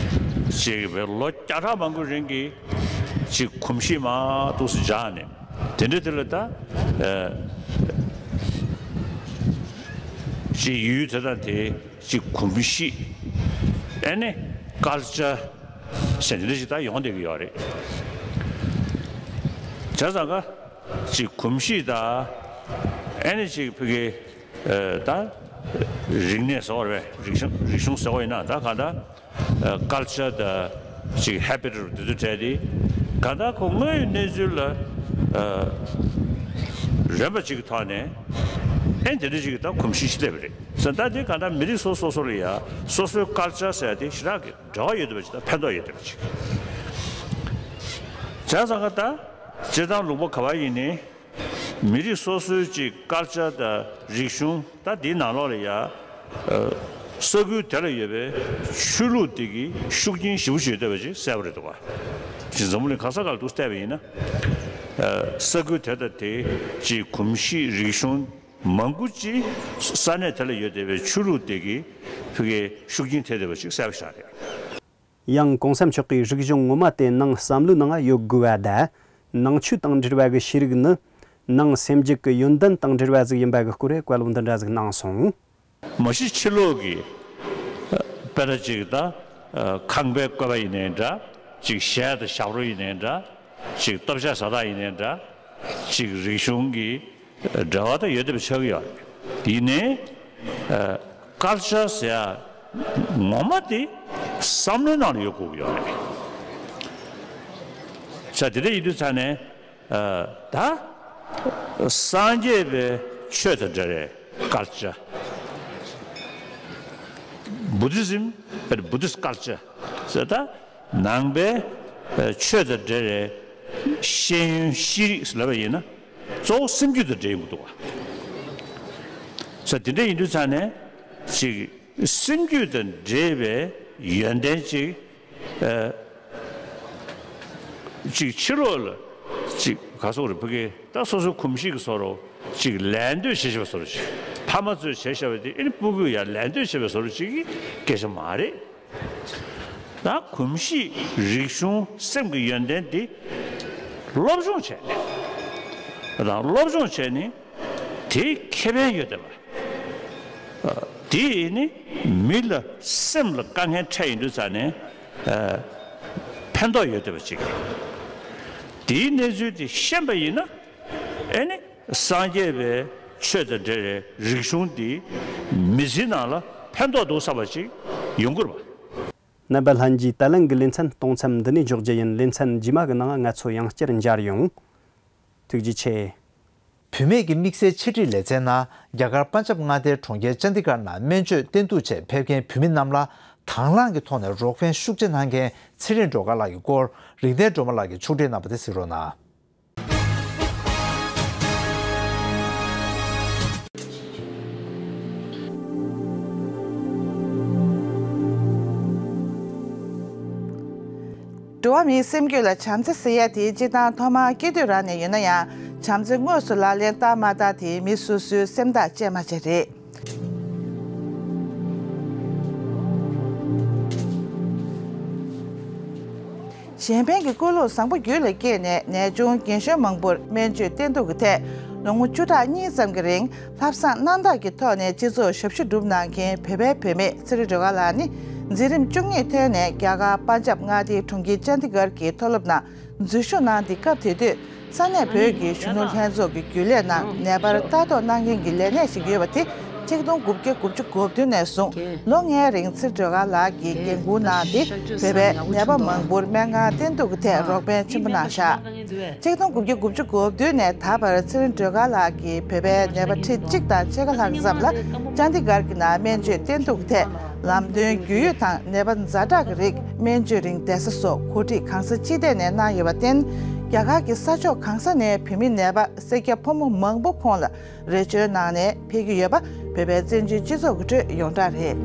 ཅིག་བའི་ལོ་བརྒྱ་ཕྲག་མང་པོའི་རིང་གི་ཅིག་གོམས་གཤིས་མར་འདུག་སེ་འཇགས་ནས། དེ་འདྲ་དེ་ལ་ད། ཨ། ཅིག་ཡུལ་དེ་དང་དེ་ཅིག་གོམས་གཤིས། ཨེ་ནི་ཀལ་ཅར་ཟེར་འདི་འདྲ་ཞིག་ད་ཡོང་བསྡད་ཀྱི་ཡོད་རེད། བྱས་ཙང་ཀ་ཅིག་གོམས་གཤིས་ད། ཨེ་ནི་ཅིག་ཕ་གི། ཨ། ད་རིག་གནས་ཟེར་བ་རེད་པས། རིག་གཞུང་རིག་གཞུང་ཟེར་བ་ཡིན་ན་ད་གང་ལྟར། ཨ། ཀལ་ཅར་དང་ཅིག་ཧེ་བི་ཊི་དེ་ཚོ་བྲལ་ཏེ། གང་ལྟར་ཁོ་དངོས་ཡོད་གནས་ཚུལ་ལ། ཨ། རན་པ་ཅིག་གི་ཐོག་ནས། ཨེ་དེ་འདྲ་ཅིག་གི་ད་གོམས་གཤིས་ཤིག་སླེབས་པ་རེད། ད་དེ་གང་ལྟར་མི་རིགས་སོ་སོ་སོ་ལ་ཡ་སོ་སོའི་ཀལ་ཅར་ཟེར་ཡ་དེ་ཞེ་དྲག་གི་འབྲེལ་བ་ཡོད་བསྡད་པ་ཅིག་དང་ཕན་ཐོགས་ཡོད་བསྡད་པ་ཅིག། བྱས་ཙང་ཀ་ད་སྤྱིར་བཏང་ལུང་པ་ག་པར་ཡིན་ནའི། མི་རིགས་སོ་སོའི་ཅིག་ཀལ་ཅར་དང་རིག་གཞུང་ད་འདིའི་ནང་ལོགས་ལ་ཡ། ཨ། ས་ཁུལ་དེ་ལ་ཡོད་པའི་ཆོས་ལུགས་དེ་གི་ཤུགས་རྐྱེན་ཞེ་པོ་ཅིག་ཡོད་བསྡད་པ་ཅིག་གསལ་པོ་རེད་འདུག་ག་ཅིག་འཛམ་བུ་གླིང་ག་ས་ག་ལ་འདུག་བལྟས་པ་ཡིན་ན། ཨ། ས་ཁུལ་དེ་དང་དེའི་ཅིག་གོམས་གཤིས་རིག་གཞུང་མང་པོ་ཅིག་ས་གནས་དེ་ལ་ཡོད་བསྡད་པའི་ཆོས་ལུགས་དེ་གི་ཕ་གིའི་ཤུགས་རྐྱེན་ཐེབས་བསྡད་པ་ཅིག་གསལ་པོ་ཞིག་རེད། ཡང་༸གོང་ས་མཆོག་གིས་རིག་གཞུང་ངོ་མ་དེ་ནང་བསམ་བློའི་ནང་ཡོད་དགོས་པ་དང་། ནང་ཆོས་དང་འབྲེལ་བ་གི་ཤེས་རིག་ནི། ནང་སེམས་རྒྱུད་ཀྱི་ཡོན་ཏན་དང་འབྲེལ་བ་ཟིག་ཡིན་པ་གི་སྐོར་བཀའ་སློབ་འདི་འདྲ་ཟིག་གནང་སོང་། མ་གཞི་ཕྱི་ལོགས་ཀྱི། ཨ། དཔེར་ན་ཅིག་ད། ཨ། ཁང་པའི་བཀོད་པ་ཡིན་ནའི་འདྲ། ཅིག་གཞས་དང་ཞབས་བྲོ་ཡིན་ནའི་འདྲ། ཅིག་ལྟོ་ཆས་བཟའ་སྟངས་ཡིན་ནའི་འདྲ། ཅིག་རིག་གཞུང་གི་འབྲེལ་བ་ད་ཡོད་བསྡད་པ་ཆགས་ཀྱི་ཡོད་རེད། ཡིན་ནའི། ཨ། ཀལ་ཅར་ཟེར་ཡ་ངོ་མ་དེ་བསམ་བློའི་ནང་ལ་ཡོད་དགོས་ཀྱི་ཡོད་རེད། ས་དེ་འདྲ་ཡིན་དུས་ཙང་ནས། ཨ། ད་སངས་རྒྱས་པའི་ཆོས་དང་འབྲེལ་བའི་ཀལ་ཅར། བུ་དྷི་ཛིམ། བུ་དྷིསྚ་ཀལ་ཅར་ཟེར། ད་ནང་པའི་ཆོས་དང་འབྲེལ་བའི་ཤེས་ཡོན་ཤེས་རིག་ལབ་པ་ཡིན་ན། གཙོ་བོ་སེམས་རྒྱུད་དང་འབྲེལ་ཡོང་གི་འདུག་ག་ས་དེ་འདྲ་ཡིན་དུས་ཙང་ནས་ཅིག་སེམས་རྒྱུད་དང་འབྲེལ་བའི་ཡོན་ཏན་ཅིག་ཨ། ཅིག་ཕྱི་ལོགས་ལ་ཅིག་ག་སོགས་རེད། ཕ་གི་ད་སོ་སོའི་གོམས་གཤིས་ཀྱི་བཟོ་འདྲ་ཅིག་ལད་ཟློས་བྱེད་བཞིན་པ་བཟོ་འདྲ་ཅིག་ཕ་མ་ཚོས་བྱས་བཞག་པ་དེ་ཨེ་ནི་སྤུ་གུས་ཡང་ལད་ཟློས་བྱེད་པའི་བཟོ་འདྲ་ཅིག་གི་སྐད་ཆ་མ་རེད། ད་གོམས་གཤིས་རིག་གཞུང་སེམས་ཀྱི་ཡོན་ཏན་འདི་སློབ་སྦྱོང་བྱས་ནས། ད་སློབ་སྦྱོང་བྱས་ནས་དེའི་ཁེ་ཕན་ཡོད་བསྡད་པ། ཨ། དེ་ནི་མི་ལ་སེམས་ལ་དཀའ་ངལ་འཕྲད་ཡོང་དུས་ཙང་ནས། ཨ། ཕན་ཐོགས་ཡོད་བསྡད་པ་ཅིག་དེའི་གནས་ཚུལ་དེ་ཤེས་པ་ཡིན་ན། ཨེ་ནི་སངས་རྒྱས་པའི་ཆོས་དང་འབྲེལ་བའི་རིག་གཞུང་འདི་མི་ཚེའི་ནང་ལ་ཕན་ཐོགས་འདུག་བསམ་པ་ཅིག་ཡོང་གི་རེད་པ། རྣམ་པ་ལྷན་རྒྱས། ད་ལན་གྱི་ལེ་ཚན་གཏོང་མཚམས་འདི་ནས་འཇོག་རྒྱུ་ཡིན། ལེ་ཚན་རྗེས་མ་གི་ནང་ང་ཚོ་ཡང་བསྐྱར་མཇལ་ཡོང་། ཐུགས་རྗེ་ཆེ། བུད་མེད་ཀྱི་དམིགས་བསལ་ཆེད་སྒྲིག་ལེ་ཚན་ནང་རྒྱ་གར་པན་ཇབ་མངའ་སྡེའི་གྲོང་ཁྱེར་ཅན་དི་གྷར་ནང་སྨན་བཅོས་བསྟེན་གཏུག་ཆེད་ཕེབས་མཁན་བུད་མེད་རྣམས་ལ་དང་བླངས་ཀྱི་ཐོག་ནས་རོགས་ཕན་ཤུགས་ཆེ་གནང་མཁན་ཚེ་རིང་སྒྲོལ་དཀར་ལགས་ཀྱི་སྐོར་རིག་ལྡན་སྒྲོལ་མ་ལགས་ཀྱིས་ཕྱོགས་སྒྲིག་གནང་བ་དེ་གཟིགས་རོགས་གནང་། འགྲོ་བ་མིའི་སེམས་རྒྱུད་ལ་བྱམས་བརྩེ་ཟེར་ཡ་དེ་སྤྱིར་བཏང་ཐོག་མར་སྐྱེ་དུས་རང་ནས་ཡོད་ན་ཡང་། བྱམས་བརྩེ་དངོས་སུ་ལག་ལེན་བསྟར་མ་བསྟར་དེ་མི་སོ་སོའི་སེམས་ཐག་བཅད་མ་བཅད་རེད། གཞན་ཕན་གྱི་ཀུན་སློང་བཟང་པོ་རྒྱུད་ལ་སྐྱེས་ནས་ནད་གཅོང་རྒན་གཞོན་མང་པོར་སྨན་བཅོས་བསྟེན་གཏུག་གི་ཐད་ལོ་ངོ་བཅུ་ཕྲག་གཉིས་ཙམ་གྱི་རིང་ལྷག་བསམ་རྣམ་དག་གི་ཐོག་ནས་སྤྱི་ཚོགས་ཞབས་ཞུ་བསྒྲུབས་གནང་མཁན་བོད་པའི་བུད་མེད་ཚེ་རིང་སྒྲོལ་དཀར་ལགས་ནི་འཛིན་རིམ་བཅུ་གཉིས་ཐོན་ནས་རྒྱ་གར་པན་ཇབ་མངའ་སྡེའི་གྲོང་ཁྱེར་ཅན་དི་གྷར་གྱི་མཐོ་སློབ་ནང་འཛུལ་ཞུགས་གནང་དུས་སྐབས་དེ་དུས་ས་གནས་བོད་ཀྱི་གཞོན་ནུ་ལྷན་ཚོགས་ཀྱི་རྒྱུན་ལས་ནང་ནད་པར་ལྟ་རྟོག་གནང་མཁན་གྱི་ལས་གནས་ཤིག་ཡོད་པ་དེ་ཆིག་སྟོང་དགུ་བརྒྱ་དགུ་བཅུ་གོ་བདུན་ནས་བཟུང་ལོ་ལྔའི་རིང་ཚེ་རིང་སྒྲོལ་དཀར་ལགས་ཀྱིས་འགན་འཁུར་གནང་སྟེ་བོད་པའི་ནད་པ་མང་པོར་སྨན་ཁང་བསྟེན་གཏུག་གི་ཐད་རོགས་ཕན་ཆེན་པོ་གནང་བཞག་ཆིག་སྟོང་དགུ་བརྒྱ་དགུ་བཅུ་གོ་བདུན་ནས་ད་བར་ཚེ་རིང་སྒྲོལ་དཀར་ལགས་ཀྱིས་བོད་པའི་ནད་པ་ཁྲི་གཅིག་དང་ཕྱེད་ཀ་ལྷག་ཙམ་ལ་ཅན་དི་གྷར་གྱི་ནང་སྨན་བཅོས་བསྟེན་གཏུག་གི་ཐད་ ལམ་སྟོན་རྒྱུས་ཡོད་དང་ནད་པ་ཛ་དྲག་གི་རིགས་སྨན་བཅོས་རིང་བསྡད་ས་སོགས་གོ་སྒྲིག་གང་ས་ཅི་ཐད་ནས་གནང་ཡོད་པར་བརྟེན། རྒྱ་གར་གྱི་ས་ཕྱོགས་གང་ས་ནས་བོད་མི་ནད་པ་སེར་སྐྱ་ཕོ་མོ་མང་པོ་ཁོང་ལ་རེ་བཅོལ་གནང་ནས་ཕེབས་ཀྱི་ཡོད་པ་བོད་པའི་བཙན་བྱོལ་སྤྱི་ཚོགས་ཀྱི་ཁྲོད་ཡོངས་གྲགས་རེད།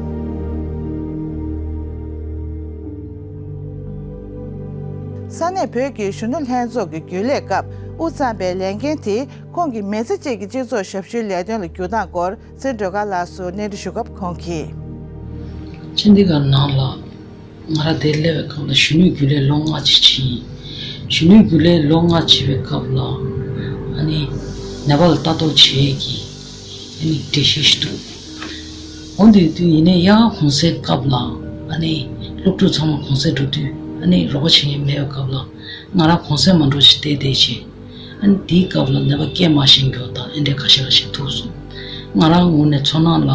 ས་གནས་བོད་ཀྱི་གཞོན་ནུ་ལྷན་ཚོགས་ཀྱི་རྒྱུན་ལས་སྐབས་དབུ་བརྩམས་པའི་ལས་འགན་དེས་ཁོང་གི་མི་ཚེ་གཅིག་གི་སྤྱི་ཚོགས་ཞབས་ཞུའི་ལས་དོན་ལ་བསྒྱུར་སྟངས་སྐོར་ཚེ་སྒྲོལ་དཀར་ལགས་སུ་གནས་འདྲི་ཞུ་སྐབས་ཁོང་གིས། ཅི་འདི་ག་ནང་ལ། ང་རང་དེར་སླེབས་པའི་སྐབས་ལ་གཞོན་ནུའི་རྒྱུན་ལས་ལོ་ལྔ་ཅིག་ཕྱིན་ཡིན། གཞོན་ནུའི་རྒྱུན་ལས་ལོ་ལྔ་ཕྱིན་པའི་སྐབས་ལ་ཨ་ནི་ནད་པ་ལ་ལྟ་རྟོག་བྱེད་ཀྱི་ཨ་ནི་འགྲེལ་བཤད་ཞིག་འདུག་འོ་འདི་དུས་ཡིན་ནའི་ཡང་གུང་སེང་སྐབས་ལ་ཨ་ནི་སློབ་ཕྲུག་ཚང་མ་གུང་སེང་འགྲོ་དུས་ཨ་ནི་རོགས་པ་བྱེད་མཁན་མེད་པའི་སྐབས་ལ་ང་རང་གུང་སེང་མ་འགྲོ་ཞིག་བསྡད་བསྡད་བྱས། ཨ་ནི་དེའི་སྐབས་ལ་ནད་པ་སྐད་མ་ཤེས་མཁན་དང་ཨེ་འདྲས་ཁ་ཤས་ཁ་ཤས་ཐུག་སོང་། ང་རང་ངོས་ནས་ཚོར་སྣང་ལ།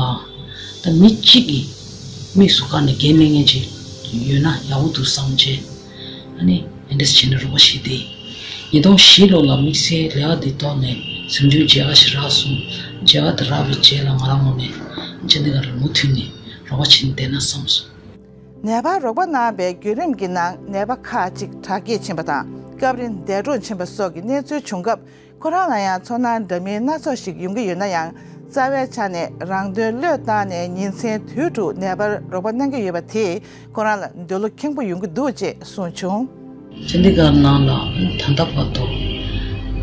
ད་མི་གཅིག་གིས་མིག་ཟུར་ཁ་ནས་འགན་ལེན་མཁན་ཅིག་ཡོད་ན་ཡག་པོ་འདུག་བསམ་བྱས། ཨ་ནི་ཨེ་འདྲས་བྱས་ནས་རོགས་པ་བྱས་ཏེ། ཉིས་སྟོང་བཞི་ལོ་ལ་དམིགས་བསལ་ལས་ཀ་འདི་ཐོག་ནས་ཟིང་ཆུང་མཇལ་ཁ་ཞིག་རག་སོང་། མཇལ་ཁ་དེ་རག་པའི་རྗེས་ལ་ང་རང་ངོས་ནས་ཅི་འདི་ག་རེ་མུ་མཐུད་ནས་རོགས་པ་བྱས་ནས་བསྡད་ན་བསམ་སོང་། ནད་པར་རོགས་པ་གནང་བའི་བརྒྱུད་རིམ་གྱི་ནང་ནད་པ་ཁག་ཅིག་དྲག་སྐྱེད་ཕྱིན་པ་དང་སྐབས་རེ་འདས་གྲོངས་ཕྱིན་པ་སོགས་ཀྱི་གནས་ཚུལ་བྱུང་སྐབས། ཁོ་རང་ལ་ཡང་ཚོར་སྣང་འདྲ་མིན་སྣ་ཚོགས་ཤིག་ཡོང་གི་ཡོད་ན་ཡང་། རྩ་བའི་ཆ་ནས་རང་དོན་བློས་བཏང་ནས་ཉིན་མཚན་དུས་དྲུག་ནད་པར་རོགས་པ་གནང་གི་ཡོད་པ་དེས་ཁོ་རང་ལ་འདོད་བློ་ཁེངས་པོ་ཡོང་གི་འདུག་ཅེས་གསུངས་བྱུང་། ཅན་ཌི་གྷར་ནང་ལ་ད་ལྟ་བར་དུ་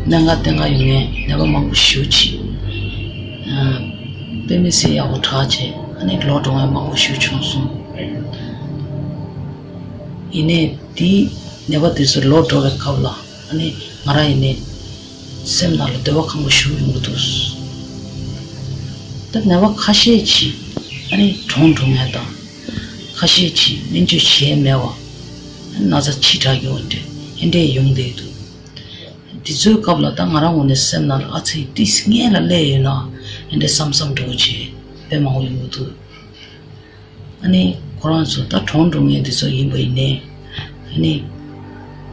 གནད་འགག་གཏན་འགག་ཡོད་མཁན་ནད་པ་མང་པོ་ཞེ་པོ་ཅིག་དཔེ་མི་སྲིད་ཡག་པོ་དྲག་བྱས་ཨ་ནི་ལོག་འགྲོ་མཁན་མང་པོ་ཞེ་པོ་བྱུང་སོང་། ཡིན་ནའི་དེའི་ནད་པ་དེ་ཚོ་ལོག་འགྲོ་བའི་སྐབས་ལ། ཨ་ནི་ང་རང་ཡིན་ནའི་སེམས་ནང་ལ་འདོད་པ་ཁེངས་པོ་ཞེ་པོ་ཡོང་གི་འདུག་ད་ནད་པ་ཁ་ཤས་ཅིག་ཨ་ནི་གྲོངས་འགྲོ་མཁན་དང་། ཁ་ཤས་ཅིག་སྨན་བཅོས་བྱས་མེད་པ། ཨ་ནི་ན་ཚ་ཆེ་དྲགས་ཡོང་འདྲ་ཨེ་འདྲས་ཡོང་བསྡད་འདུག་དེ་ཚོའི་སྐབས་ལ་ད་ང་རང་ངོས་ནས་སེམས་ནང་ལ་ཨ་ཙི་ཏིས་སྔོན་ལ་སླེབས་ཡོད་ན་ཨེ་འདྲས་བསམ་བསམ་འདྲ་བོ་བྱས་དཔེ་མང་པོ་ཡོང་གི་འདུག་ཨ་ནི་ཁོ་རང་ཚོ་ད་གྲོངས་འགྲོ་མཁན་དེ་ཚོ་ཡིན་པ་ཡིན་ནའི་ཨ་ནི་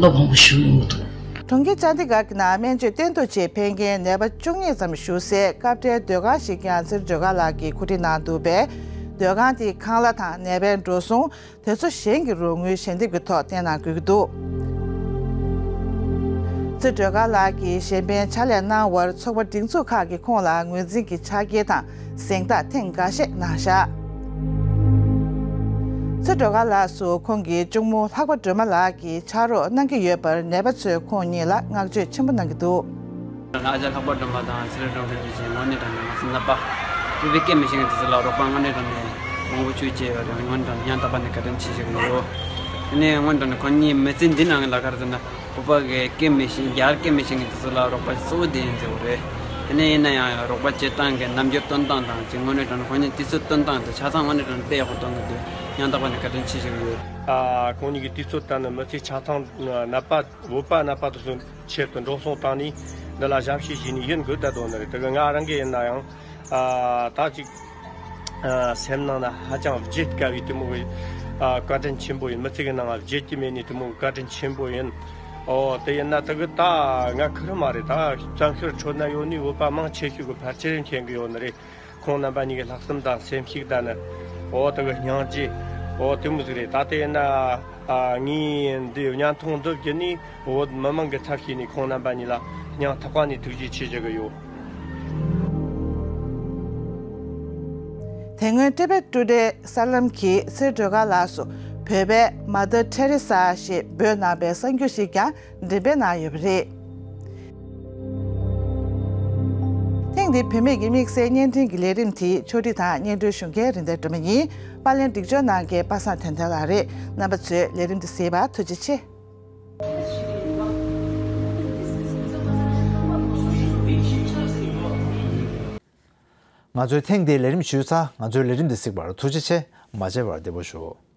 བློ་ཕམ་པོ་ཞེ་པོ་ཡོང་གི་འདུག་གྲོང་ཁྱེར་ཅན་ཌི་གྷར་གྱི་ནང་སྨན་བཅོས་བསྟེན་གཏུགས་ཆེད་ཕེབས་མཁན་ནད་པ་བཅུ་གཉིས་ཙམ་བཞུགས་སའི་སྐབས་འབྲེལ་སྡོད་ཁང་ཞིག་ཀྱང་ཚེ་རིང་སྒྲོལ་དཀར་ལགས་ཀྱིས་གོ་སྒྲིག་གནང་འདུག་པས། སྡོད་ཁང་དེའི་ཁང་གླ་དང་ནད་པའི་འགྲོ་སོང་དེ་ཚོ་གཞན་གྱི་རོགས་དངུལ་ཞལ་འདེབས་ཀྱི་ཐོག་བཏོན་གནང་དགོས་ཀྱི་འདུག་ཚེ་རིང་སྒྲོལ་དཀར་ལགས་ཀྱིས་གཞན་ཕན་ཕྱག་ལས་གནང་བར་ཚོགས་པ་སྒྲིག་འཛུགས་ཁག་གིས་ཁོང་ལ་ངོས་འཛིན་གྱི་ཕྱག་འཁྱེར་དང་གཟེངས་རྟགས་ཐེངས་འགའ་ཤས་གནང་བཞག་ཚེ་རིང་སྒྲོལ་དཀར་ལགས་སུ་ཁོང་གི་གཅུང་མོ་ལྷག་པ་སྒྲོལ་མ་ལགས་ཀྱིས་ཕྱག་རོགས་གནང་གི་ཡོད་པར་ནད་པ་ཚོས་ཁོང་ཉིད་ལ་བསྔགས་བརྗོད་ཆེན་པོ་གནང་གི་འདུག་ཨ་ཅག་ལྷག་པ་སྒྲོལ་མ་དང་ཚེ་རིང་སྒྲོལ་དཀར་གཉིས་ཀྱིས་དངོས་གནས་དྲང་གནས་ང་ཚོ་ནད་པ་བོད་པའི་སྐད་མི་ཤེས་མཁན་དེ་ཚོ་ལ་རོགས་པ་དངོས་གནས་དྲང་གནས་མང་པོ་བྱས་བྱས་ཡོད་རེད། དངོས་གནས་དྲང་གནས་སྙིང་ཐག་པ་ནས་བཀའ་དྲིན་ཆེ་ཞུ་གི་ཡོད། དེ་ནས་དངོས་གནས་དྲང་གནས་ཁོང་གཉིས་མི་ཚེ་འདི་ནང་ལ་ག་རེ་ཟེར་ན། བོད་པ་གི་སྐད་མི་ཤེས་རྒྱ་གར་སྐད་མི་ཤེས་མཁན་དེ་ཚོ་ལ་རོགས་པ་གཙོ་བོ་དེ་ཡིན་ཟེར་བ་རེད། དེ་ནས་ཡིན་ན་ཡང་རོགས་པ་བྱེད་སྟངས་ཀྱི་རྣམ་འགྱུར་སྟོན་སྟངས་དང་ཅིག་དངོས་གནས་དྲང་གནས་ཁོང་གཉིས་དུས་ཚོད་སྟོན་སྟངས་དེ་ཆ་ཚང་དངོས་གནས་དྲང་གནས་དཔེ་ཡག་པོ་སྟོན་གྱི་འདུག་སྙིང་ཐག་པ་ནས་བཀའ་དྲིན་ཆེ་ཞུ་གི་ཡོད། ཨ། ཁོང་གཉིས་ཀྱི་དུས་ཚོད་ལྟར་ན་མི་ཚེ་ཆ་ཚང་ནད་པ་བོད་པ་ནད་པ་དེ་ཚོའི་ཆེད་དུ་འགྲོ་སོང་བཏང་ནས་འདི་ལ་ཞབས་ཕྱི་བྱས་ནས་ཡིན་དགོས་ད་དོན་ནི་རེད། དེ་གི་ང་རང་གི་ཡིན་ན་ཡང་། ཨ། ད་ཅིག་ཨ། སེམས་ནང་ན་ཧ་ཅང་བརྗེད་དཀའ་བའི་དེ་མོ་གི། ཨ། བཀའ་དྲིན་ཆེན་པོ་ཡིན། མི་ཚེ་གི་ནང་ང་བརྗེད་ཀྱི་མེད་ནི་དེ་མོ་གི་བཀའ་དྲིན་ཆེན་པོ་ཡིན། ཨོ། དེ་ཡིན་ན་དེ་གི་ད་ང་ཁེར་མ་རེད། ད་བཙན་བྱོལ་ཁྲོད་ན་ཡོད་ནི་བོད་པ་མང་ཆེ་ཤོས་གི་ཕལ་ཆེར་མཁྱེན་གི་ཡོད་ནི་རེད། ཁོང་རྣམ་པ་གཉིས་ཀྱི་ལྷག་བསམ་དང་སེམས་ཤུགས་དང་ནི། ཨོ། དེ་གི་སྙིང་རྗེ། ཨོ། དེ་མོ་ཟིག་རེད། ད་དེ་ཡིན་ན། ཨ། ངས་འདི་བརྙན་ཐུང་འདི་བརྒྱུད་ནས་བོད་མི་མང་གི་ཚབ་བྱས་ནས་ཁོང་རྣམ་པ་གཉིས་ལ་སྙིང་ཐག་པ་ནས་ཐུགས་རྗེ་ཆེ་ཞུ་གི་ཡོད། དེ་སྔོན་ཊི་བེཊ་ཊུ་ཌེ་གསར་ལམ་གྱིས་ཚེ་རིང་སྒྲོལ་དཀར་ལགས་སུ་བོད་པའི་Mother Teresa ཞེས་འབོད་གནང་བའི་གསར་འགྱུར་ཞིག་ཀྱང་འགྲེམས་སྤེལ་གནང་ཡོད་པ་རེད། ཐེངས་འདིའི་བུད་མེད་ཀྱི་དམིགས་བསལ་བརྙན་འཕྲིན་གྱི་ལས་རིམ་དེའི་ཕྱོགས་སྒྲིག་དང་སྙན་སྒྲོན་ཞུ་མཁན་རིག་ལྡན་སྒྲོལ་མ་ཡིན། པར་ལེན་སྒྲིག་སྦྱོར་གནང་མཁན་པ་སངས་དོན་ལྡན་ལགས་རེད། རྣམ་པ་ཚོས་ལས་རིམ་འདི་གཟིགས་པར་ཐུགས་རྗེ་ཆེ། ང་ཚོའི་ཐེངས་འདིའི་ལས་རིམ་ཞུས་ཚར། ང་ཚོའི་ལས་རིམ་འདི་གཟིགས་པར་ཐུགས་རྗེ་ཆེ། མ་མཇལ་བར་བདེ་པོ་བཞུགས།